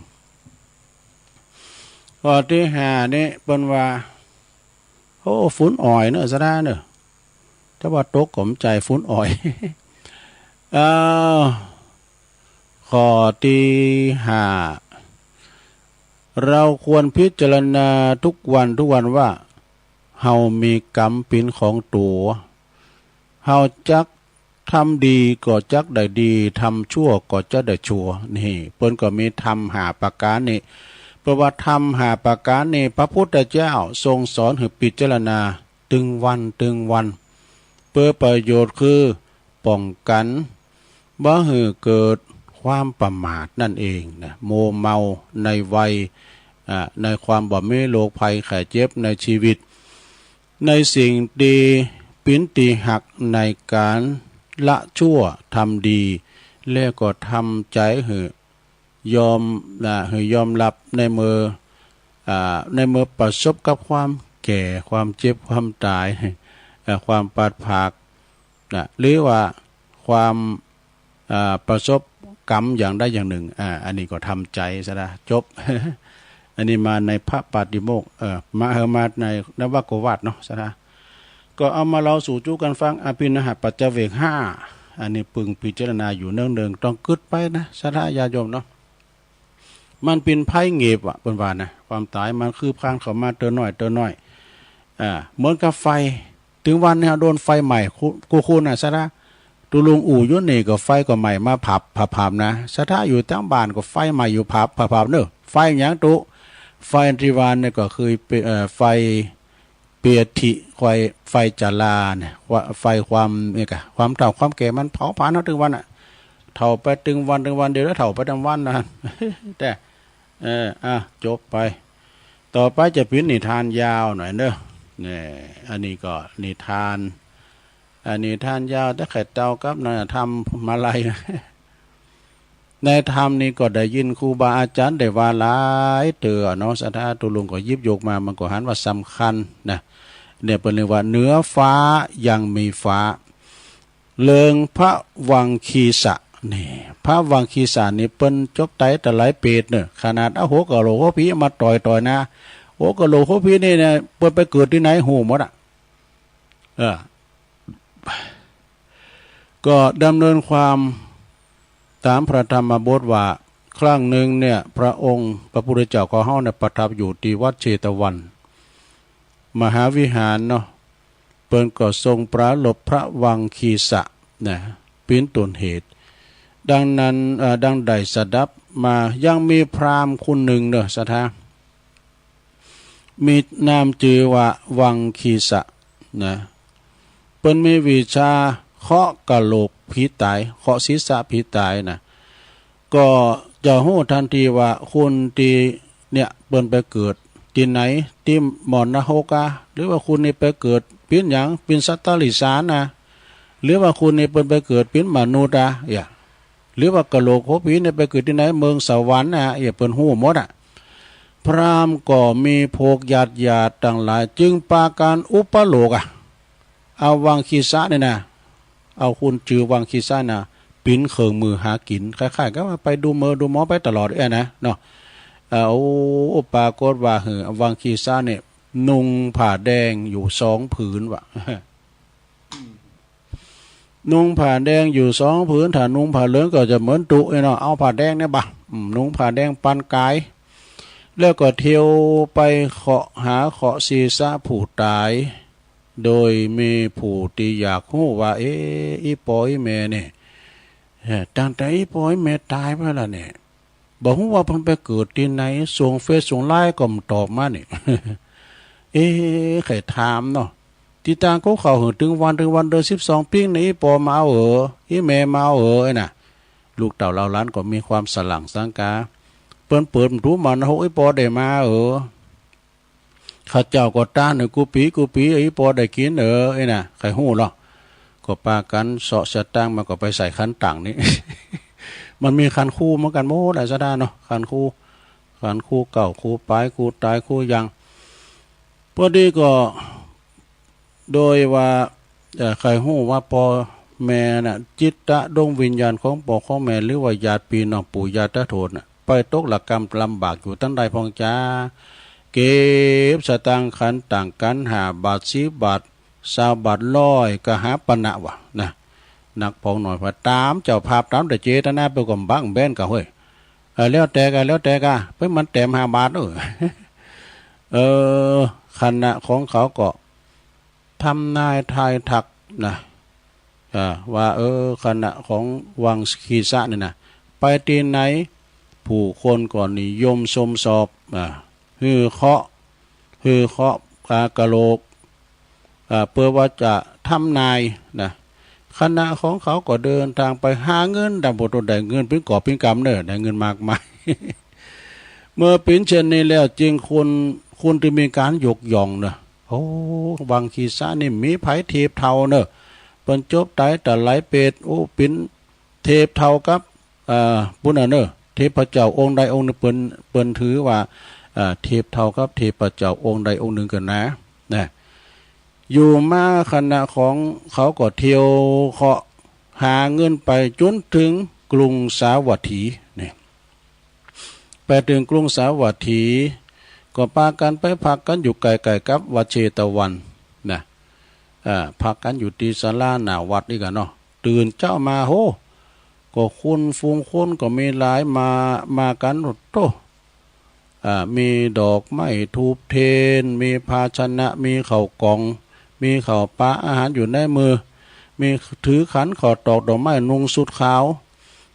ข้อตี้ห้านี่เปิ้นว่า โอ้ ฝุ่นอ่อยเนาะ สะดาเนาะ แต่ว่าตกก็บ่ใจ้ ฝุ่นอ่อย เอ้า ข้อตี้ห้า เราควรพิจารณาทุกวันทุกวันว่า เฮามีกรรมปิ้นของตั๋ว เฮาจักทำดีก็จักได้ดี ทำชั่วก็จักได้ชั่ว นี่ เปิ้นก็มีธรรมห้าประก๋านนี่ เพราะว่าธรรมห้าประก๋านนี่ พระพุทธเจ้าทรงสอนหื้อพิจารณาตึงวันตึงวัน เปื้อประโยชน์คือป้องกัน บ่หื้อเกิดความประมาทนั่นเองนะ มัวเมาในวัย อ่า ในความบ่มีโรคภัยไข้เจ็บในชีวิต ในสิ่งตี้ปิ้นตี้ฮักในก๋านละชั่วทำดี แล้วก็ทำใจ๋หื้อยอม อ่า หื้อยอมฮับในเมื่อ อ่า ในเมื่อประสบกับความแก่ ความเจ็บ ความต๋าย อ่า ความปัดผาก นะ หรือว่าความ อ่า ประสบกรรมอย่างใดอย่างหนึ่ง อ่า อันนี้ก็ทำใจ๋ซะนะ จบ อันนี้มาในพระปาติโมกข์ เอ่อ มา เอ่อ มาในนวโกวาทเนาะ สะดา ก็เอามาเล่าสู่จู้กั๋นฟัง อภินหปัจจเวกห้า อันนี้เปิ้นพิจารณาอยู่เนืองๆ ต้องกึ๊ดไปนะ ศรัทธาญาติโยมเนาะ มันเป๋นภัยเง็บอะ เปิ้นว่านะ ความต๋ายมันคืบคลานเข้ามาเตื้อน้อยเตื้อน้อย อ่า เหมือนกับไฟ ตึงวันนี้เฮาโดนไฟไหม้ คุ กู้คนน่ะ สะดา ตุ๊ลุงอู้อยู่นี่ก็ไฟก็ไหม้มาผับ ผับ ผับนะ ศรัทธาอยู่ต๋ามบ้านก็ไฟไหม้อยู่ผับ ผับ ผับเนาะ ไฟหยังตุ๊ ไฟตี้ว่านี่ก็คือเป๋น เอ่อ ไฟเปียธิ ไฟ ไฟจราเนี่ย ไฟความนี่กะ ความเฒ่าความแก่มันเผาผลาญเฮาตึงวันน่ะ เฒ่าไปตึงวันตึงวัน เดี๋ยวเฒ่าไปตึงวันนะ แต่ เออ อ่ะ จบไป ต่อไปจะเป๋นนิทานยาวหน่อยเนาะ เนี่ย อันนี้ก็นิทาน อันนี้นิทานยาว แต่ไข่เต่ากับนั่นน่ะ ทำมาลัย ในธรรมนี่ก็ได้ยินครูบาอาจารย์ได้ว่าหลายเตื้อเนาะ ศรัทธา ตุ๊ลุงก็หยิบยกมา มันก็หันว่าสำคัญนะ เนี่ย เปิ้นเรียกว่าเหนือฟ้ายังมีฟ้า เรื่องพระวังคีสะ นี่ พระวังคีสะนี่เปิ้นจบไตตั้งหลายเปรตเนาะ ขนาดเอาหัวกะโหลกหัวผีมาต่อยๆ นะ หัวกะโหลกหัวผีนี่เนี่ย เปิ้นไปเกิดตี้ไหนฮู้หมดอะ เออ ก็ดำเนินความต๋ามพระธรรมบทว่า ครั้งหนึ่งเนี่ย พระองค์พระพุทธเจ้าของเฮาเนี่ยประทับอยู่ตี้วัดเชตวันมหาวิหารเนาะ เปิ้นก็ทรงปรารภพระวังคีสะนะ เป๋นต้นเหตุ ดังนั้น เอ่อ ดังได้สดับมา ยังมีพราหมณ์คนหนึ่งเนาะ ศรัทธา มีนามจื้อว่าวังคีสะนะ เปิ้นมีวิชาเคาะกะโหลกผีต๋าย เคาะศีรษะผีต๋ายนะ ก็จะฮู้ทันทีว่าคนตี้เนี่ยเปิ้นไปเกิดตี้ไหน ตี้หม้อนรกอะ หรือว่าคนนี้ไปเกิดเป๋นหยัง เป๋นสัตว์เดรัจฉานนะ หรือว่าคนนี้เปิ้นไปเกิดเป๋นมนุษย์อะ เอี้ย หรือว่ากะโหลกหัวผีเนี่ยไปเกิดตี้ไหน เมืองสวรรค์นะ เอี้ย เปิ้นฮู้หมดอะ พราหมณ์ก็มีพวกญาติญาติตังหลาย จึงปากั๋นอุปโลกอะ เอาวังคีสะนี่นะ เอาคนจื้อวังคีสะนะ เป๋นเครื่องมือหากิ๋น คล้ายๆ กับว่าไปดูเหมอดูหมอไปตลอดเอี้ยนะเนาะ เอ่อ โอ้ ปรากฏว่า หือ วังคีสะเนี่ย นุ่งผ้าแดงอยู่สองผืนว่ะ นุ่งผ้าแดงอยู่สองผืน ถ้านุ่งผ้าเหลืองก็จะเหมือนตุ๊เอี้ยเนาะ เอาผ้าแดงเนี่ยบ่ะ อืม นุ่งผ้าแดงปันก๋าย แล้วก็เที่ยวไปเคาะหาเคาะศีรษะผู้ตาย โดยมีผู้ที่อยากฮู้ว่า เอ๊ะ อีปออีแม่นี่ เอ่อ ตั้งแต่อีปออีแม่ตายไปแล้วเนี่ย บ่ฮู้ว่าเพิ่นไปเกิดตี้ไหน ส่งเฟซส่งไลน์ก็บ่ตอบมานี่ เอ๊ะ ใค่ถามเนาะ ติดตามกู้ข่าวหื้อตึงวัน ตึงวันเดือนสิบสองปิ๊งนี่ อีปอมาเอาเอ๋อ อีแม่มาเอาเอ๋อ ไอ้น่ะ ลูกเต้าเหล่าหลานก็มีความสล่างสังกา เปิ้นเปิดดูมานะ โห อีปอได้มาเอ๋อ ข้าเจ้าก็ต้านหื้อกู้ปี๋กู้ปี๋ อีปอได้กินเอ๋อ ไอ้น่ะ ใค่ฮู้ลอ ก็ปากั๋นเซาะสตางค์มาก็ไปใส่ขันตังค์นี่ มันมีขันครูเหมือนกั๋นหมดอะ สะดาเนาะ ขันครู ขันครูเก่า ครูปาย ครูตาย ครูยัง พอดีก็ โดยว่า เอ่อ ใค่ฮู้ว่าปอแม่น่ะ จิตตะดวงวิญญาณของปอของแม่ หรือว่าญาติปี้น้องปู่ย่าตาทวดน่ะ ไปตกระกำลำบากอยู่ตังใดพ่องจา เก็บสตางค์ขันตังค์กั๋น ห้าบาท สิบบาท ซาวบาท ร้อย ก็หาปะนะวะนะ นักพองหน่อยพอต๋ามเจ้าภาพ ต๋ามแต่เจตนา เปิ้นก็บ่บังแบนกะเฮ้ย เออ แล้วแต่กะ แล้วแต่กะ เปิ้นมันแถมห้าบาท เออ เออ คณะของเขาก็ ทำนายทายทักนะ อ่า ว่า เออ คณะของวังคีสะนี่นะ ไปตี้ไหน ผู้คนก็นิยมชมชอบ อ่า หื้อเคราะห์ หื้อเคราะห์กากะโหลก อ่า เพื่อว่าจะทำนายนะ คณะของเขาก็เดินทางไปหาเงิน ดังบ่ต้องได้เงินเป๋นกอบเป๋นกำเน่อ ได้เงินมากมาย เมื่อเป๋นเช่นนี้แล้ว จึงคน คนที่มีการยกย่องเน่อ โอ้ วังคีสะนี่มีไผเทพเฒ่าเน่อ เปิ้นจบต๋ายตะไลเปรต โอ้ เป๋นเทพเฒ่ากับ เอ่อ ปุ้นน่ะเน่อ เทพเจ้าองค์ใดองค์หนึ่ง เปิ้น เปิ้นถือว่า เอ่อ เทพเฒ่ากับเทพเจ้าองค์ใดองค์หนึ่งกั๋นนะ นะ อยู่มาคณะของเขาก็เที่ยวเคาะหาเงินไปจนถึงกรุงสาวัตถีนี่ ไปถึงกรุงสาวัตถี ก็ปากั๋นไปพักกั๋นอยู่ใก้ๆ กับวัดเชตวันนะ อ่า พักกั๋นอยู่ตี้ศาลาหน้าวัดนี่กั๋นเนาะ ตื่นเจ๊ามา โห ก็คนฝูงคนก็มีหลายมา มากั๋น โอ้โธ่ อ่า มีดอกไม้ธูปเทียน มีภาชนะ มีข้าวกล่อง มีข้าวปลาอาหารอยู่ในมือ มีถือขันข้าวตอกดอกไม้ นุ่งชุดขาว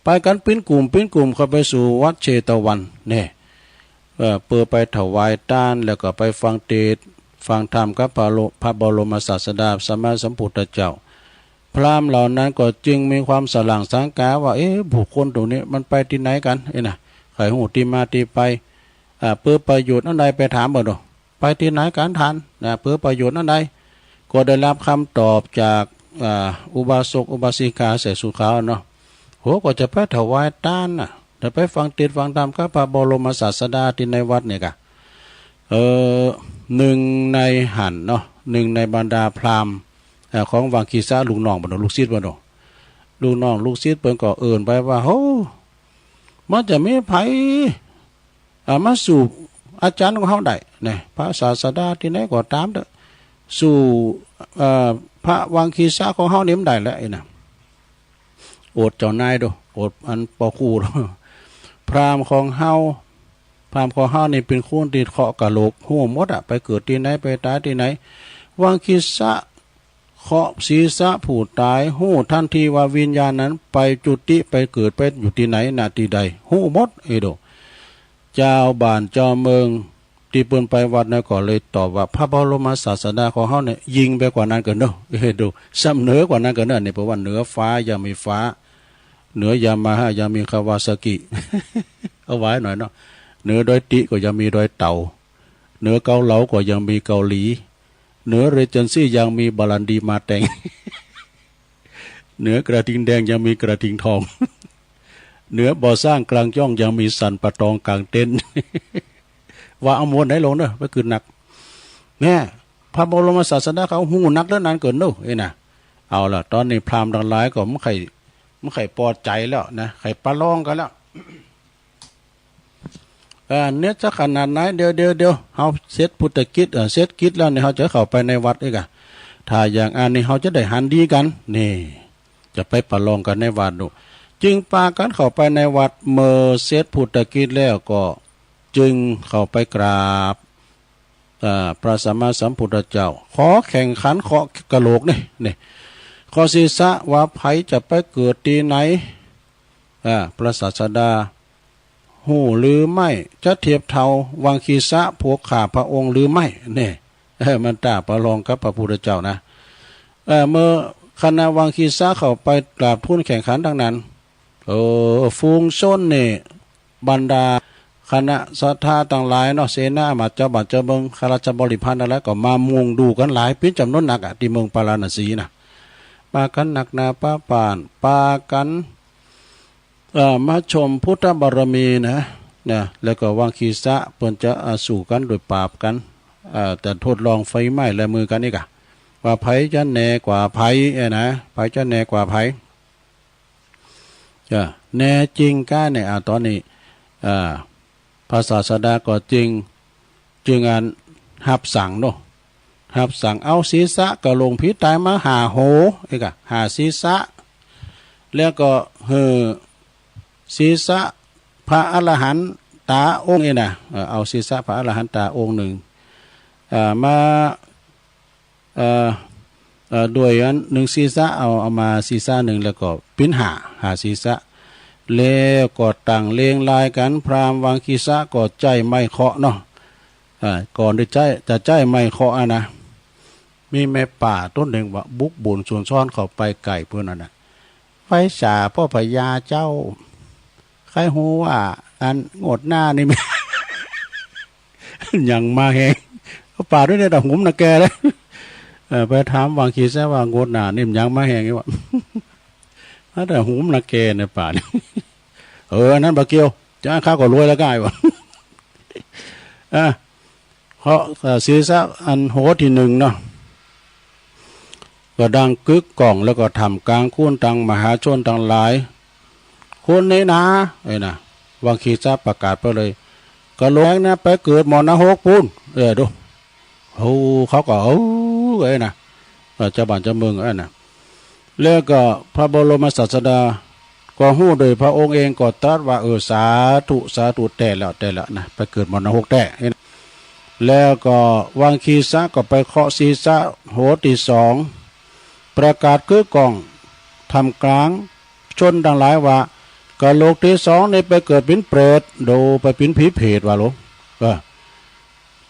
ไปกั๋นเป๋นกลุ่มเป๋นกลุ่มเข้าไปสู่วัดเชตวันแน่ เอ่อ เพื่อไปถวายตาน แล้วก็ไปฟังเทศน์ฟังธรรมกับพระโล- พระบรมศาสดาสัมมาสัมพุทธเจ้า พราหมณ์เหล่านั้นก็จึงมีความสล่างสังกาว่า เอ๊ะ บุคคลตรงนี้มันไปตี้ไหนกั๋น เอ๊ะนะ ใค่ฮู้ตี้มาตี้ไป อ่า เพื่อประโยชน์อันใด ไปถามเปิ้นดู ไปตี้ไหนกั๋นท่าน นะ เพื่อประโยชน์อันใด ก็ได้รับคำตอบจาก อ่า อุบาสกอุบาสิกาใส่ชุดขาวเนาะ โห ก็จะไปถวายตานน่ะ จะไปฟังเทศน์ฟังธรรมกับพระบรมศาสดาตี้ในวัดนี่กะ เอ่อ หนึ่งในหั้นเนาะ หนึ่งในบรรดาพราหมณ์ เอ่อ ของวังคีสะ ลูกน้องเปิ้นเนาะ ลูกศิษย์เปิ้นเนาะ ลูกน้องลูกศิษย์เปิ้นก็เอิ้นไปว่า โห มันจะมีไผ อ่า มาสู้อาจารย์ของเฮาได้นะ พระศาสดาตี้ไหนก็ต๋ามเต๊อะ สู้ เอ่อ พระวังคีสะของเฮานี่บ่ได้แล้ว ไอ้น่ะ อดเจ้านายดู อดอันปอครูดู พราหมณ์ของเฮา พราหมณ์ของเฮานี่เป๋นคนตี้เคราะห์กะโหลก ฮู้หมดอะ ไปเกิดตี้ไหน ไปต๋ายตี้ไหน วังคีสะ เคาะศีรษะผู้ต๋าย ฮู้ทันทีว่าวิญญาณนั้นไปจุติ ไปเกิด ไปอยู่ตี้ไหน ณ ตี้ใด ฮู้หมด เอโด เจ้าบ้านเจ้าเมืองตี้เปิ้นไปวัดนั้นก็เลยตอบว่า พระบรมศาสดาของเฮาเนี่ยยิ่งไปกว่านั้นเกินเนาะ เอโด ซ้ำเหนือกว่านั้นเกินเนาะ นี่เปิ้นว่าเหนือฟ้ายังมีฟ้า เหนือยามาฮ่ายังมีคาวาซากิ เอาไว้หน่อยเนาะ เหนือดอยติก็ยังมีดอยเต่า เหนือเกาเหลาก็ยังมีเกาหลี เหนือเรเจนซี่ยังมีบาลันดีมาแตง เหนือกระทิงแดงยังมีกระทิงทอง เหนือบ่อสร้างกลางจ้องยังมีสันป่าตองกางเต็นท์ ว่าเอามวลไหนลงเนอะ ไปกึ๊ดนัก เนี่ย พระบรมศาสดาเขาฮู้นักเรื่องนั้นเกินเนอะ เอ้ยนะ เอาล่ะ ตอนนี้พราหมณ์ทั้งหลายก็บ่ใค่ บ่ใค่ปอใจ๋แล้วนะ ใค่ประลองกั๋นแล้ว เอ่อ เนี่ยจะขนาดไหน เดี๋ยว เดี๋ยว เดี๋ยว เฮาเสร็จพุทธกิจ เอ่อ เสร็จกิจแล้วเนี่ย เฮาจะเข้าไปในวัดอีกอะ ถ้าอย่างอันนี้ เฮาจะได้หันดีกั๋น นี่ จะไปประลองกั๋นในวัดดู จึงปากั๋นเข้าไปในวัด เมื่อเสร็จพุทธกิจแล้วก็ จึงเข้าไปกราบ อ่า พระสัมมาสัมพุทธเจ้า ขอแข่งขันเคาะกะโหลกนี่ นี่ เคาะศีรษะว่าใผจะไปเกิดตี้ไหน อ่า พระศาสดาฮู้หรือไม่ จะเทียบเท่าวังคีสะผู้ฆ่าพระองค์หรือไม่ นี่ เออ มันต้าประลองกับพระพุทธเจ้านะ เออ เมื่อคณะวังคีสะเข้าไปกราบทูลแข่งขันดังนั้น เออ ฝูงชนนี่ บรรดาคณะศรัทธาตังหลายเนาะ เสนาอามาตย์ เจ้าบ้านเจ้าเมือง ข้าราชบริพารทั้งหลายก็มามุงดูกั๋นหลาย เป๋นจ๋ำนวนหนักอะ ตี้เมืองปาราณสีนะ ปากั๋นหนักหนาปาปาน ปากั๋น เอ่อ มาชมพุทธบารมีนะ นะ แล้วก็วังคีสะเปิ้นจะ อ่า สู้กั๋นโดยปราบกั๋น เอ่อ จะทดลองไฟไหม้ลายมือกั๋นอีกอะ ว่าใผจะแน่กว่าใผ เอ้ยนะ ใผจะแน่กว่าใผ เออ แน่จริงก้าเนี่ย อ่า ตอนนี้ อ่า พระศาสดาก็จึง จึงอันฮับสั่งเนาะ ฮับสั่งเอาศีรษะกะโหลกผีต๋ายมาห้าโห เอ้ยกะ ห้าศีรษะ แล้วก็หื้อศีรษะพระอรหันตาองค์นี้นะ เออ เอาศีรษะพระอรหันตาองค์หนึ่ง เอ่อ มา เอ่อ เอ่อ ด้วยอันหนึ่งศีรษะ เอา เอามาศีรษะหนึ่ง แล้วก็เป๋นห้า ห้าศีรษะ แล้วก็ตั้งเรียงรายกั๋น พราหมณ์วังคีสะก็ใจ๊ไม้เคาะเนาะ อ่า ก่อนตี้จะใจ๊ จะใจ๊ไม้เคาะอะนะ มีแม่ป้าตนหนึ่งว่าบุกบุญสุนทรเข้าไปใก้ปื้นนั่นน่ะ ไฟสาพ่อพญาเจ้า ใค่ฮู้ว่าอันงวดหน้านี่ มันหยังมาแฮง ป้าด้วยเนี่ย ตะหุมนาแกเลย เออ ไปถามวังคีสะว่างวดหน้านี่มันหยังมาแฮงอีกวะ ตะหุมนาแกเนี่ยป้าเนี่ย เออ อันนั้นบ่เกี่ยว จะข้าก็รวยแล้วก้ายวะ อ่ะ เคาะ เอ่อ ศีรษะอันโหตี้หนึ่งเนาะ ก็ดังกึกก้อง แล้วก็ท่ามกลางคนตังมหาชนตังหลาย คนนี้นะ เอ้ยนะ วังคีสะประกาศไปเลย กะโหลกนะไปเกิดหม้อนรกปู้น เออ ดู โอ้ เขาก็ เออ เอ้ยนะ เออ เจ้าบ้านเจ้าเมือง เอ้ยนะ แล้วก็พระบรมศาสดาก็ฮู้โดยพระองค์เองก็ตรัสว่า เออ สาธุ สาธุ แต๊แล้ว แต๊แล้วนะ ไปเกิดหม้อนรกแต๊ แล้วก็วังคีสะก็ไปเคาะศีรษะโหตี้สอง ประกาศกึกก้องท่ามกลางชนตังหลายว่า กะโหลกตี้สองนี่ไปเกิดเป๋นเปรต โดไปเป๋นผีเปรตว่าโล เออ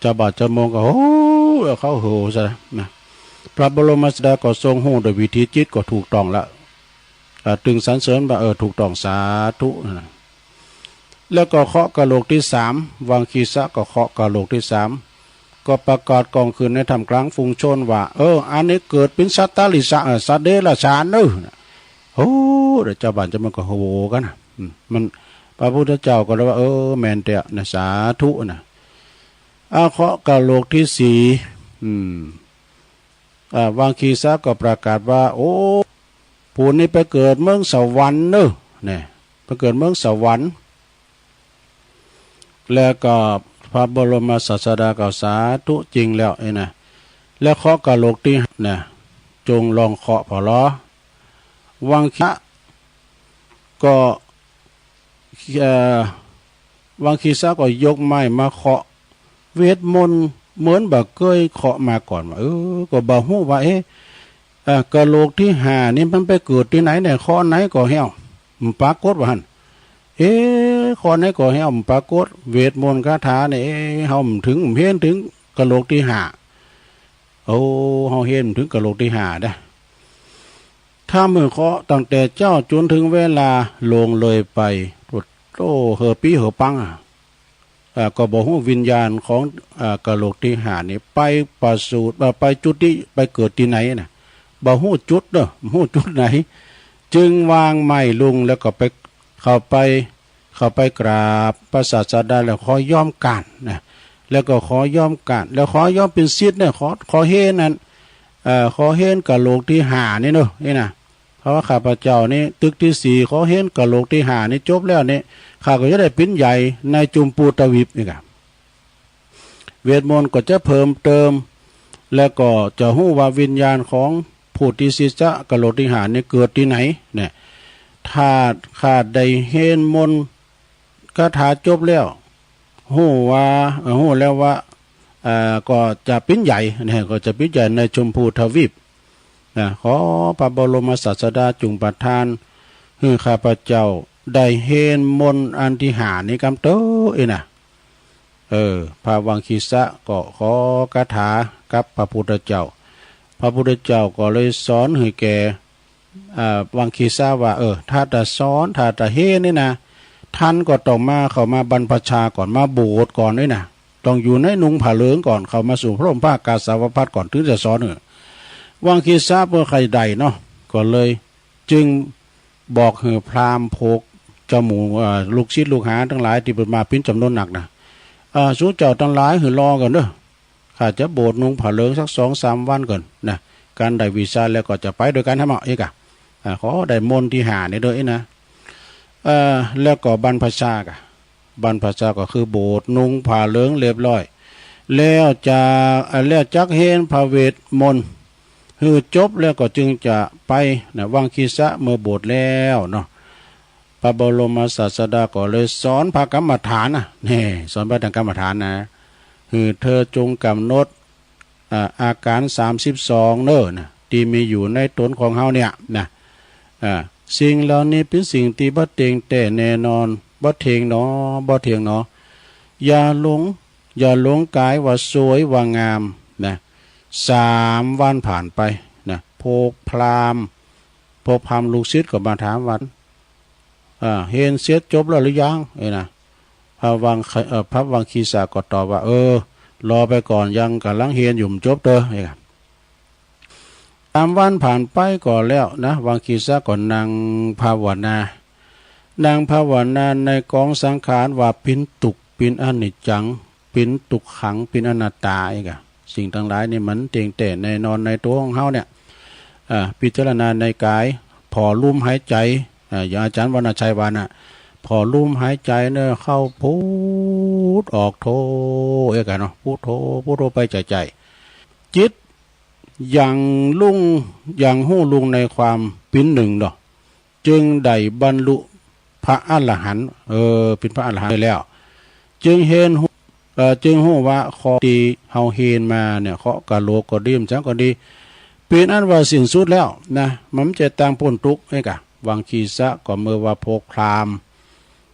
เจ้าบ้านเจ้าเมืองก็ โอ้ เขาโห่ซะนะ พระบรมศาสดาก็ทรงฮู้โดยวิถีจิตก็ถูกต้องละ อ่า ตึงสรรเสริญว่า เออ ถูกต้อง สาธุนะ แล้วก็เคาะกะโหลกตี้สาม วังคีสะก็เคาะกะโหลกตี้สาม ก็ประกาศก้องขึ้นในท่ามกลางฝูงชนว่า เออ อันนี้เกิดเป๋นสัตว์ติรัจฉาน เออ สัตว์เดรัจฉานเนอะ โอ้ เดี๋ยวเจ้าบ้านเจ้าเมืองก็โห่กั๋นนะ อืม มัน พระพุทธเจ้าก็เลยว่า เออ แม่นแต๊นะ สาธุนะ อ่า เคาะกะโหลกตี้สี่ อืม อ่า วังคีสะก็ประกาศว่า โอ้ ผู้นี้ไปเกิดเมืองสวรรค์เนอะ เนี่ย ไปเกิดเมืองสวรรค์ แล้วก็พระบรมศาสดาก็สาธุจริงแล้ว เอ้ยนะ แล้วเคาะกะโหลกตี้ห้า เนี่ย จงลองเคาะผ่อลอ วังคีสะก็ เอ่อ วังคีสะก็ยกไม้มาเคาะ เวทมนต์เหมือนบ่าเกยเคาะมาก่อนว่า เออ ก็บ่ฮู้ว่า เอ๊ะ เอ่อ กะโหลกตี้ห้านี่มันไปเกิดตี้ไหนเนี่ย เคาะไหนก็แฮว บ่ปรากฏว่าหั่น เอ๊ะ เคาะไหนก็แฮว บ่ปรากฏ เวทมนต์คาถาเนี่ย เอ๊ะ เฮาบ่เถิง บ่เห็นเถิงกะโหลกตี้ห้า โอ้ เฮาเห็นบ่เถิงกะโหลกตี้ห้าเด้อ ถ้าเมื่อเคาะตั้งแต่เจ๊าจนถึงเวลาล่วงเลยไป โอ้โห เฮอปี้เฮอปังอะ อ่า ก็บ่ฮู้วิญญาณของ อ่า กะโหลกตี้ห้านี่ไปประสูติ เอ่อ ไปจุติ ไปเกิดตี้ไหนนะ บ่ฮู้จุดเนาะ บ่ฮู้จุดไหน จึงวางไม้ลุงแล้วก็ไป เข้าไป เข้าไปกราบพระศาสดาแล้วขอยอมก้านนะ แล้วก็ขอยอมก้าน แล้วขอยอมเป๋นศิษย์เนี่ย ขอ ขอเฮนอัน เอ่อ ขอเฮนกะโหลกตี้ห้านี่เนาะ นี่นะ เพราะว่าข้าพเจ้านี่ ตึกตี้สี่ ขอเฮนกะโหลกตี้ห้านี่จบแล้วนี่ ข้าก็จะได้เป๋นใหญ่ในจุมพูทวีปนี่กะ เวทมนต์ก็จะเพิ่มเติม แล้วก็จะฮู้ว่าวิญญาณของผู้ตี้สิจะกะโหลกตี้ห้านี่เกิดตี้ไหนเนี่ย ถ้าข้าได้เฮนมนต์คาถาจบแล้ว ฮู้ว่า เอ่อ ฮู้แล้วว่า เอ่อ ก็จะปิ้นใหญ่นะ ก็จะปิ้นใหญ่ในชมพูทวีปนะ ขอพระบรมศาสดาจงประทานให้ข้าพเจ้าได้เห็นมนต์อันที่ห้านี้กำเตอเอ้ยนะ เออ พระวังคีสะก็ขอคาถากับพระพุทธเจ้า พระพุทธเจ้าก็เลยสอนให้แก่ อ่า วังคีสะว่า เออ ถ้าจะสอน ถ้าจะเห็นนี่นะ ท่านก็ต้องมา เข้ามาบรรพชาก่อน มาบวชก่อนนี่นะ ต้องอยู่ในนุ่งผ้าเหลืองก่อน เข้ามาสู่พระร่มผ้ากาสาวพัสตร์ก่อน ถึงจะสอน เออ วังคีสะเปิ้นใค่ได้เนาะ ก็เลยจึงบอกให้พราหมณ์พวกเจ้าหมู่ อ่า ลูกศิษย์ลูกหาทั้งหลายที่เปิ้นมาเป็นจำนวนนักนะ อ่า สูเจ้าทั้งหลายหื้อรอก่อนเด้อ ข้าจะบวชนุ่งผ้าเหลืองสักสองสามวันก่อนนะ การได้วีซ่าแล้วก็จะไปด้วยกัน ใช่ไหมเอกอะ อ่า ขอได้มนต์ที่ห้านี่ด้วยนะ เอ่อ แล้วก็บรรพชากะ บรรพชาก็คือบวชนุ่งผ้าเหลืองเรียบร้อย แล้วจะ อ่า แล้วจักเห็นพระเวทมนต์ หื้อจบแล้วก็จึงจะไปนะ วังคีสะเมื่อบวชแล้วเนาะ พระบรมศาสดาก็เลยสอนพระกรรมฐานนะ นี่ สอนพระกรรมฐานนะ คือเธอจงกำหนด อ่า อาการสามสิบสองเนอนะ ที่มีอยู่ในตนของเฮาเนี่ยนะ อ่า สิ่งเหล่านี้เป็นสิ่งที่บ่เที่ยงแท้แน่นอน บ่เที่ยงหนอ บ่เที่ยงหนอ อย่าหลง อย่าหลงกายว่าสวยว่างามนะ สามวันผ่านไปนะ พวกพราหมณ์ พวกพราหมณ์ลูกศิษย์ก็มาถามว่า อ่า เห็นเสร็จจบแล้วหรือยัง เอ้ยนะ พระวัง เอ่อ พระวังคีสะก็ตอบว่า เออ รอไปก่อน ยังกำลังเห็นอยู่ มันจบเตอ เอ้ยนะ สามวันผ่านไปก็แล้วนะ วังคีสะก็นั่งภาวนา นั่งภาวนาในกองสังขารว่าเป็นทุกข์ เป็นอนิจจัง เป็นทุกขัง เป็นอนัตตา เอ้ยนะ สิ่งทั้งหลายนี่มันเที่ยงแท้แน่นอนในตัวของเฮาเนี่ย อ่า พิจารณาในกาย ผ่อลมหายใจ อ่า อย่างอาจารย์วรรณชัยว่าน่ะ ผ่อลมหายใจเนอะ เข้าพุทออกโธ เอ้ยกันเนาะ พุทโธ พุทโธไปใจใจ จิตยังลุ่ง ยังฮู้ลุ่งในความเป็นหนึ่งเนาะ จึงได้บรรลุพระอรหันต์ เออ เป็นพระอรหันต์ไปแล้ว จึงเห็นฮู้ เอ่อ จึงฮู้ว่าข้อที่เฮาเห็นมาเนี่ย เคราะห์กะโหลกก็ดี มันจังก็ดี เป็นอันว่าสิ้นสุดแล้วนะ มันจะต่างพ้นทุกข์ เอ้ยกะ วังคีสะก็เมื่อว่าพวกพราหมณ์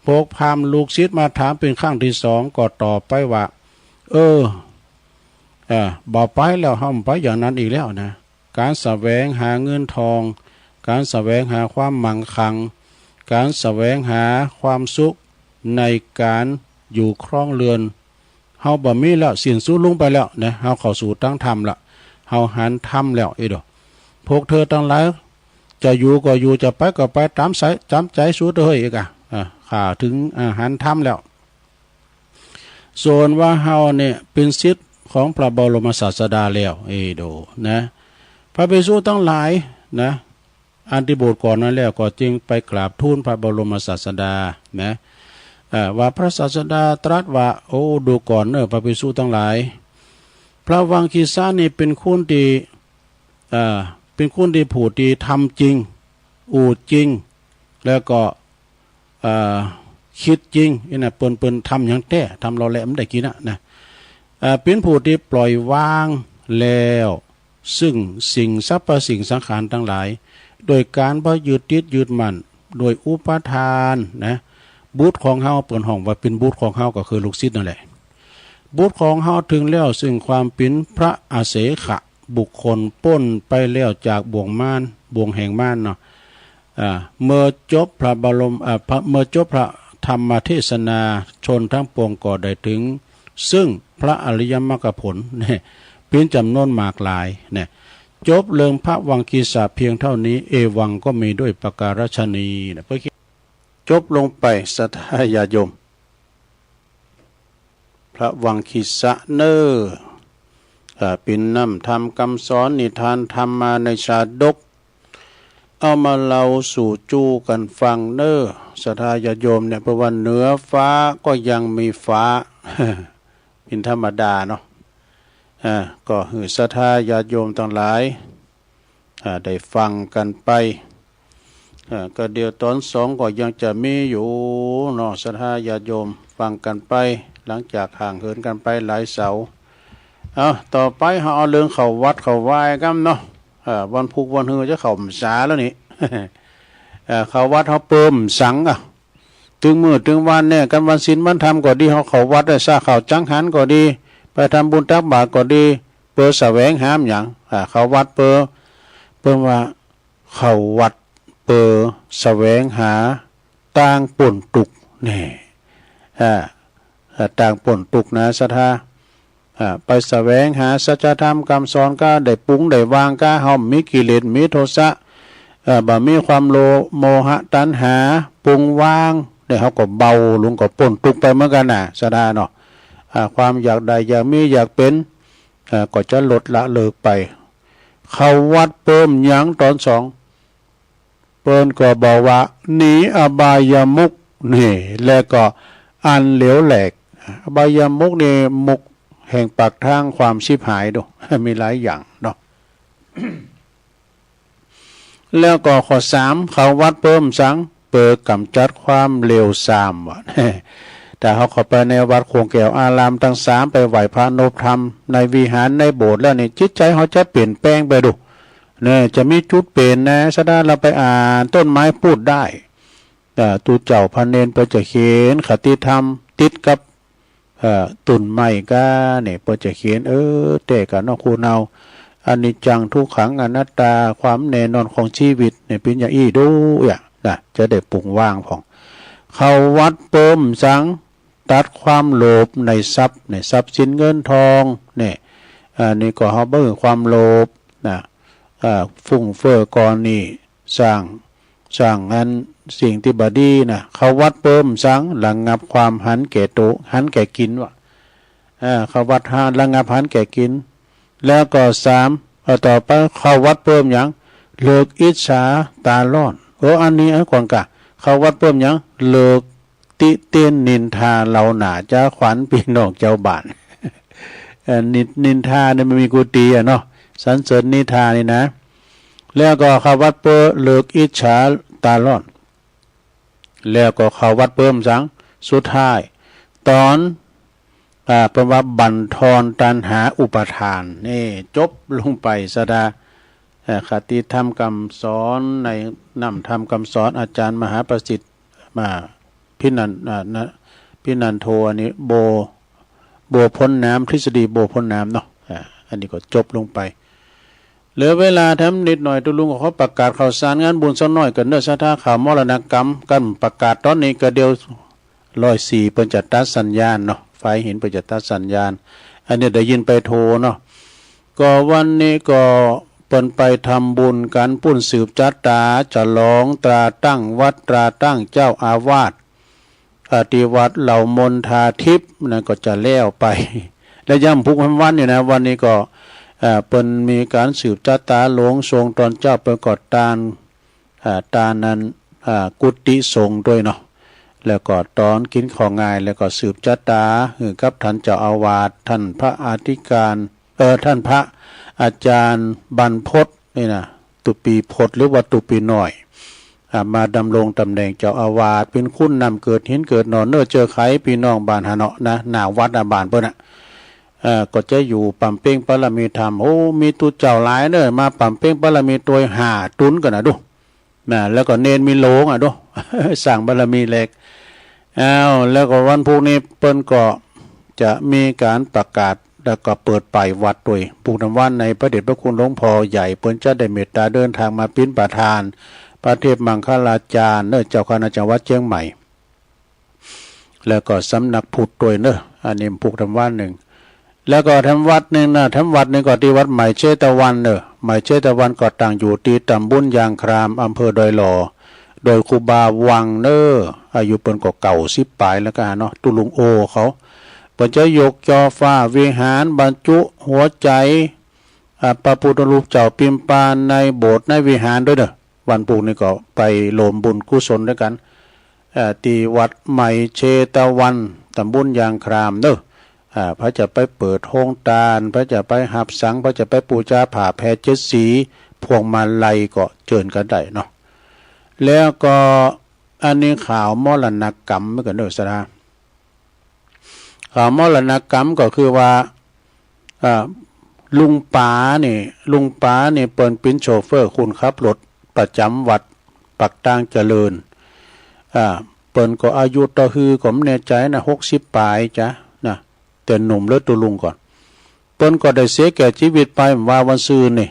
พวกพราหมณ์ลูกศิษย์มาถามเป็นครั้งที่สอง ก็ตอบไปว่า เออ เอ่อ บ่ไปแล้ว เฮาบ่ไปอย่างนั้นอีกแล้วนะ การแสวงหาเงินทอง การแสวงหาความมั่งคั่ง การแสวงหาความสุขในการอยู่ครองเรือน เฮาบ่มีแล้ว สิ้นสุดลงไปแล้วนะ เฮาเข้าสู่ตางธรรมละ เฮาหันธรรมแล้ว เอ้ยโด พวกเธอทั้งหลาย จะอยู่ก็อยู่ จะไปก็ไป ตามใส ตามใจสูเถอะเฮ้ย เอ้ยกะ อ่า ข้าถึง อ่า หันธรรมแล้ว ส่วนว่าเฮาเนี่ยเป็นศิษย์ของพระบรมศาสดาแล้ว เอ้ยโด นะ พระภิกษุทั้งหลายนะ อันที่บวชก่อนนั้นแล้วก็จึงไปกราบทูลพระบรมศาสดานะ เอ่อ ว่าพระศาสดาตรัสว่า โอ้ ดูก่อนเนอะพระภิกษุทั้งหลาย พระวังคีสะนี่เป็นคนที่ เอ่อ เป็นคนที่ผู้ที่ทำจริง อู้จริง แล้วก็ เอ่อ คิดจริง นี่นะ เปิ้น เปิ้นทำหยังแต๊ ทำเลาะแหละ มันได้กินอะนะ เอ่อ เป็นผู้ที่ปล่อยวางแล้ว ซึ่งสิ่งสรรพสิ่งสังขารทั้งหลาย โดยการบ่ยึดติดยึดมั่น โดยอุปาทานนะ บุตรของเฮา เปิ้นฮ้องว่าเป็นบุตรของเฮา ก็คือลูกศิษย์นั่นแหละ บุตรของเฮาถึงแล้วซึ่งความเป็นพระอเสขะบุคคล ป๊นไปแล้วจากบ่วงมาร บ่วงแห่งมารเนาะ อ่า เมื่อจบพระบรม อ่า พระ เมื่อจบพระธรรมเทศนา ชนทั้งปวงก็ได้ถึงซึ่งพระอริยมรรคผลเนี่ย เป็นจำนวนมากหลายเนี่ย จบเรื่องพระวังคีสะเพียงเท่านี้ เอวังก็มีด้วยประการฉะนี้นะ เพื่อจบลงไป ศรัทธาญาติโยม พระวังคีสะเน่อ อ่า เป็นน้ำธรรมคำสอน นิทานธรรมมาในชาดก เอามาเล่าสู่จู้กันฟังเน่อ ศรัทธาญาติโยมเนี่ย เพราะว่าเหนือฟ้าก็ยังมีฟ้า เป็นธรรมดาเนาะ อ่า ก็หื้อศรัทธาญาติโยมทั้งหลาย อ่า ได้ฟังกันไป เอ่อ ก็เดี๋ยวตอนสองก็ยังจะมีอยู่เนาะ ศรัทธาญาติโยมฟังกันไป หลังจากห่างเหินกันไปหลายเสาร์ เอา ต่อไปเฮาเอาเรื่องเข้าวัดเข้าวายกันเนาะ เอ่อ วันพุธวันฮือจะเข้าพรรษาแล้วนี่ เอ่อ เข้าวัดเฮาเปิมสังอ่ะ ตึงมื้อตึงวันเนี่ย กันวันศีลวันธรรมก็ดี เฮาเข้าวัดได้ซะ เข้าจังหันก็ดี ไปทำบุญตักบาตรก็ดี เปิมแสวงหาหยัง อ่า เข้าวัดเปิม เปิมว่า เข้าวัดเปิมแสวงหาตางป๊นตุ๊กข์แน่ อ่า อ่า ตางป๊นตุ๊กข์นะ ศรัทธา อ่า ไปแสวงหาสัจธรรมคำสอน ก็ได้ปลงได้วาง ก็เฮาบ่มีกิเลส มีโทสะ เอ่อ บ่มีความโลภ โมหะ ตัณหา ปลงวาง ได้เฮาก็เบาลง ก็ป๊นตุ๊กข์ไปเหมือนกันนะ ศรัทธาเนาะ อ่า ความอยากได้ อยากมี อยากเป็น อ่า ก็จะลดละเลิกไป เข้าวัดเปิมหยังตอนสอง เปิ้นก็บอกว่า หนีอบายมุขนี่ และก็อันเหลวแหลก อบายมุขนี่มุขแห่งปากทางความชิบหายดู มีหลายอย่างเนาะ แล้วก็ข้อสาม เข้าวัดเปิมสัง เปิมกำจัดความเลวทรามว่ะ ถ้าเฮาเข้าไปในวัดโขงแก้วอารามตังสาม ไปไหว้พระนบธรรมในวิหารในโบสถ์แล้วนี่ จิตใจเฮาจะเปลี่ยนแปลงไปดู เนี่ย จะมีจุดเปลี่ยนนะ ศรัทธา เราไปอ่านต้นไม้พูดได้ เอ่อ ตุ๊เจ้าพระเณรเปิ้นจะเขียนคติธรรมติดกับ เอ่อ ต้นไม้ก้าเนี่ย เปิ้นจะเขียน เออ แต๊กะเนาะ คนเฮา อนิจจัง ทุกขัง อนัตตา ความแน่นอนของชีวิตเนี่ย เป๋นอย่างอี้ดู อ่ะ นะ จะได้ปลงวางพ่อง เข้าวัดเปิมสัง ตัดความโลภในทรัพย์ ในทรัพย์สินเงินทองเนี่ย อ่า นี่ก็เฮาบ่หื้อความโลภนะ อ่า ฟุ่มเฟือยก่อนนี่ สร้าง สร้างอันสิ่งที่บ่ดีนะ เข้าวัดเปิมสัง ระงับความหันแก่โต หันแก่กิ๋นว่ะ อ่า เข้าวัดหา ระงับหันแก่กิ๋น แล้วก็สาม เอ่อ ต่อไปเข้าวัดเปิมหยัง เลิกอิจฉาตาร้อน โอ้ อันนี้อันก่อนกะ เข้าวัดเปิมหยัง เลิกติเตียนนินทาเหล่าหน้าจ๋าขวัญพี่น้องเจ้าบ้าน เอ่อ นิ นินทาเนี่ยมันมีกุฏิอะเนาะ สรรเสริญนินทานี่นะ แล้วก็เข้าวัดเปิมเลิกอิจฉาตาร้อน แล้วก็เข้าวัดเปิมสัง สุดท้าย ตอน อ่า เปิ้นว่าบั่นทอนตัณหาอุปาทาน นี่ จบลงไป ศรัทธา เอ่อ คติธรรมคำสอน ในน้ำธรรมคำสอนอาจารย์มหาประสิทธิ์ มา พินัน อ่า นะ พินันโท อันนี้ โบ โบพ่นน้ำ ทฤษฎีโบพ่นน้ำเนาะ อ่า อันนี้ก็จบลงไป เหลือเวลาแถมนิดหน่อย ตุ๊ลุงก็ขอประกาศข่าวสารงานบุญสักหน่อยก่อนเด้อ ศรัทธา ข่าวมรณกรรม กันประกาศตอนนี้ก็เดี๋ยว ร้อยสี่ เปิ้นจะตัดสัญญาณเนาะ ฝ่ายหินเปิ้นจะตัดสัญญาณ อันนี้ได้ยินไปโทรเนาะ ก็วันนี้ก็เปิ้นไปทำบุญกันปุ้น สืบชะตา ฉลองตราตั้งวัด ตราตั้งเจ้าอาวาส อ่า ที่วัดเหล่ามณฑาทิพย์นั่นก็จะแล้วไป และย้ำพุกแฮมวันอยู่นะ วันนี้ก็ อ่า เปิ้นมีการสืบชะตาหลวงสงฆ์ตอนเจ๊า เปิ้นก็ตาน อ่า ตานนั้น อ่า กุฏิสงฆ์ด้วยเนาะ แล้วก็ตอนกินข้าวงาย แล้วก็สืบชะตาหื้อกับท่านเจ้าอาวาส ท่านพระอธิการ เอ่อ ท่านพระอาจารย์บรรพตนี่นะ ตุปีพตหรือว่าตุปีน้อย อ่า มาดำรงตำแหน่งเจ้าอาวาส เป๋นคุณนำเกิดหินเกิดหน่อเนอเจอไข พี่น้องบ้านหาเนาะนะ หน้าวัดน่ะ บ้านเปิ้นน่ะ เอ่อ ก็จะอยู่บำเพ็ญบารมีธรรม โอ้ มีตุ๊เจ้าหลายเนอ มาบำเพ็ญบารมีตวยห้าตุ๊นกันนะดู นะ แล้วก็เณรมีโหลงอ่ะดู สร้างบารมีแหลก อ้าว แล้วก็วันพุธนี้เปิ้นก็จะมีการประกาศ แล้วก็เปิดป่ายวัดด้วย พุธทำวันในพระเดชพระคุณหลวงพ่อใหญ่ เปิ้นจะได้เมตตาเดินทางมาเป๋นประธาน พระเทพมังคลาจารย์เนอ เจ้าคณะจังหวัดเชียงใหม่ แล้วก็สำนักพุทธด้วยเนอะ อันนี้พุทธวัดหนึ่ง แล้วก็แถมวัดหนึ่งนะ แถมวัดหนึ่งก็ที่วัดใหม่เชตวันเนอะ ใหม่เชตวันก็ตั้งอยู่ที่ตำบลยางคราม อำเภอดอยหล่อ โดยครูบาวังเนอะ อายุเปิ้นก็เก้าสิบปลายแล้วก็เนาะ ตุ๊ลุงโอเขา เปิ้นจะยกจอฟ้าวิหารบรรจุหัวใจ อ่า พระพุทธรูปเจ้าปิมปาในโบสถ์ในวิหารด้วยเนอะ วันพุธนี้ก็ไปรวมบุญกุศลด้วยกัน เอ่อ ที่วัดใหม่เชตวัน ตำบลยางครามเนอะ อ่า ไผจะไปเปิดโฮงตาน ไผจะไปฮับสัง ไผจะไปปู๋จาผ้าแผ่เจ็ดสี พวงมาลัยก็เจิญกันได้เนาะ แล้วก็อันนี้ข่าวมรณกรรมเหมือนกันเด้อ ศรัทธา ข่าวมรณกรรมก็คือว่า อ่า ลุงป๋านี่ ลุงป๋านี่เปิ้นเป๋นโชเฟอร์ คนขับรถประจำวัดปากตางเจริญ อ่า เปิ้นก็อายุต่อฮือก็บ่แน่ใจนะ หกสิบปลายจ้ะนะ แต่หนุ่มเลย ตุ๊ลุงก่อน เปิ้นก็ได้เสียแก่ชีวิตไปว่าวันซืนนี่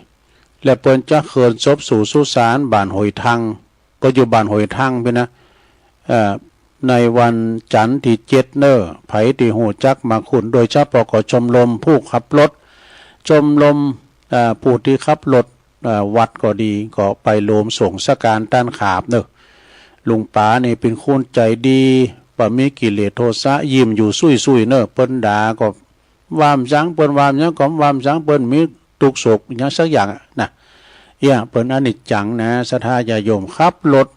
และเปิ้นจะเคลื่อนศพสู่สุสานบ้านห้วยทัง ก็อยู่บ้านห้วยทังพี้นะ เอ่อ ในวันจันทร์ที่เจ็ดเน้อ ไผที่ฮู้จักมาคุ้น โดยเฉพาะก็ชมรมผู้ขับรถ ชมรม เอ่อ ผู้ที่ขับรถ เอ่อ วัดก็ดี ก็ไปโลมส่งสการต้านขาบเน้อ ลุงป๋านี่เป๋นคนใจดี บ่มีกิเลสโทสะ ยิ้มอยู่ซุยๆ เน้อ เปิ้นด่าก็ ว่าบ่ซัง เปิ้นว่าบ่ซังก็ว่าบ่ซัง เปิ้นมีตุ๊กข์โศกหยังสักอย่างอะนะ เอี้ย เปิ้นอนิจจังนะ ศรัทธาญาติโยม ขับรถ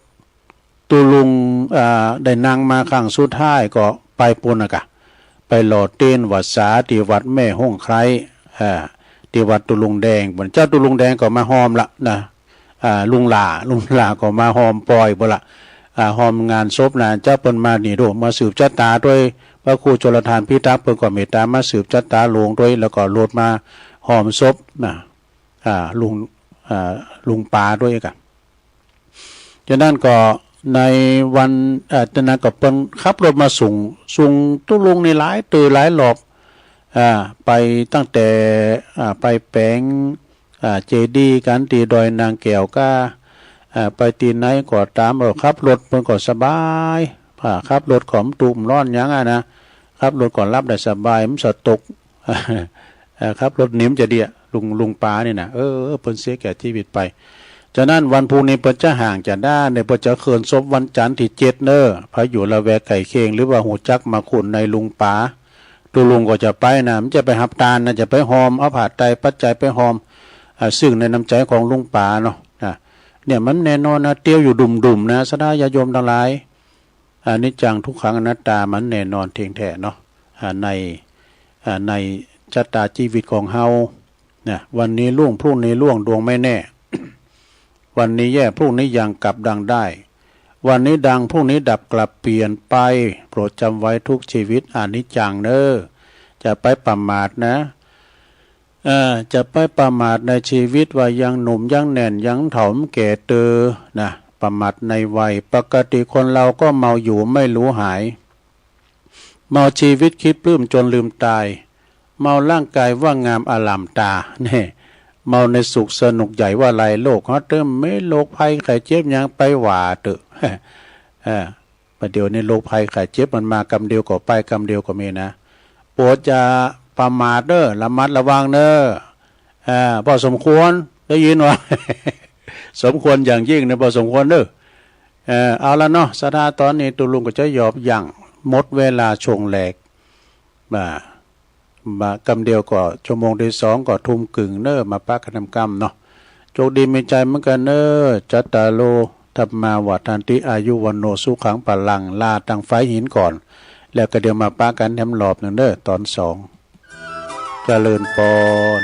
ตุ๊ลุง อ่า ได้นั่งมาครั้งสุดท้ายก็ไปปู้นนะกะ ไปหล่อเตียนวัสสาที่วัดแม่ฮ่องไคร้ อ่า ที่วัดตุ๊ลุงแดง ปู้น เจ้าตุ๊ลุงแดงก็มาฮอมละนะ อ่า ลุงหล้า ลุงหล้าก็มาฮอมปอยปู้นละ อ่า ฮอมงานศพนะ เจ้าเปิ้นมานี่โด มาสืบชะตาด้วย พระครูชลทานพิทักษ์เปิ้นก็เมตตามาสืบชะตาลงด้วย แล้วก็โลดมาฮอมศพนะ อ่า ลุง อ่า ลุงป๋าด้วยกัน จากนั้นก็ในวัน อ่า จากนั้นก็เปิ้นขับรถมาส่ง ส่งตุ๊ลุงนี่หลายเตื้อหลายรอบ อ่า ไปตั้งแต่ อ่า ไปแป๋ง อ่า เจดีย์กันตี้ดอยนางแก้วก้า อ่า ไปตี้ไหนก็ต๋าม เออ ขับรถเปิ้นก็สบาย อ่า ขับรถก็บ่ตุ๊กข์บ่ร้อนหยังอะนะ ขับรถก็หลับได้สบาย บ่สะตก เอ่อ ขับรถหนีมจะเดีย ลุง ลุงป๋านี่นะ เออ เปิ้นเสียแก่ชีวิตไป จากนั้นวันพรุ่งนี้เปิ้นจะห่างจากด้านเนี่ย เปิ้นจะเคลื่อนศพวันจันทร์ที่เจ็ดเน้อ ไผอยู่ละแวกใกล้เคียง หรือว่าฮู้จักมาคุ้นในลุงป๋า ตุ๊ลุงก็จะไปนะ บ่ใจ้ไปฮับตานนะ จะไปฮอม เอาผ้าไตรปัจจัยไปฮอม อ่า ซึ่งในน้ำใจของลุงป๋าเนาะ นะ เนี่ยมันแน่นอนนะ เตียวอยู่ดุ่มๆ นะ ศรัทธาญาติโยมทั้งหลาย อนิจจังทุกขังอนัตตา มันแน่นอนเที่แท้เนาะ อ่า ใน อ่า ในชะตาชีวิตของเฮานะ วันนี้รุ่งพรุ่งนี้ร่วงดวงไม่แน่ วันนี้แย่พรุ่งนี้ยังกลับดังได้ วันนี้ดังพรุ่งนี้ดับกลับเปลี่ยนไป โปรดจำไว้ทุกชีวิตอนิจจังเน้อ จะไปประมาทนะ เอ่อ จะไปประมาทในชีวิตว่ายังหนุ่มยังแน่นยังเฒ่าบ่แก่เตอนะ ประมาทในวัย ปกติคนเราก็เมาอยู่ไม่รู้หาย เมาชีวิตคิดปลื้มจนลืมตาย เมาร่างกายว่างามอลามตา แน่ เมาในสุขสนุกใหญ่ว่าไร้โรค เฮาเติมมีโรคภัยไข้เจ็บหยังไปว่าเต๊อะ เออ ประเดี๋ยวนี้โรคภัยไข้เจ็บมันมากำเดียวก็ไปกำเดียวก็มีนะ โปรดอย่าประมาทเน้อ ระมัดระวังเน้อ เอ่อ พอสมควร ได้ยินว่า สมควรอย่างยิ่งนะ พอสมควรเน้อ เอ่อ เอาละเนาะ ศรัทธา ต๋อนนี้ตุ๊ลุงก็จะหยอบยั้ง หมดเวลาช่วงแรก บ่า บ่ากำเดียวก็ชั่วโมงที่สองก็ทุ่มครึ่งเน้อ มาปะกั๋นนำกำเนาะ โชคดีมีชัยเหมือนกันเน้อ จัตตาโร ธัมมา วัฑฒันติ อายุ วัณโณ สุขัง พลัง ลาตางฝ่ายหินก่อน แล้วก็เดี๋ยวมาปะกั๋นแถมรอบหนึ่งเน้อ ต๋อนสอง เจริญปอน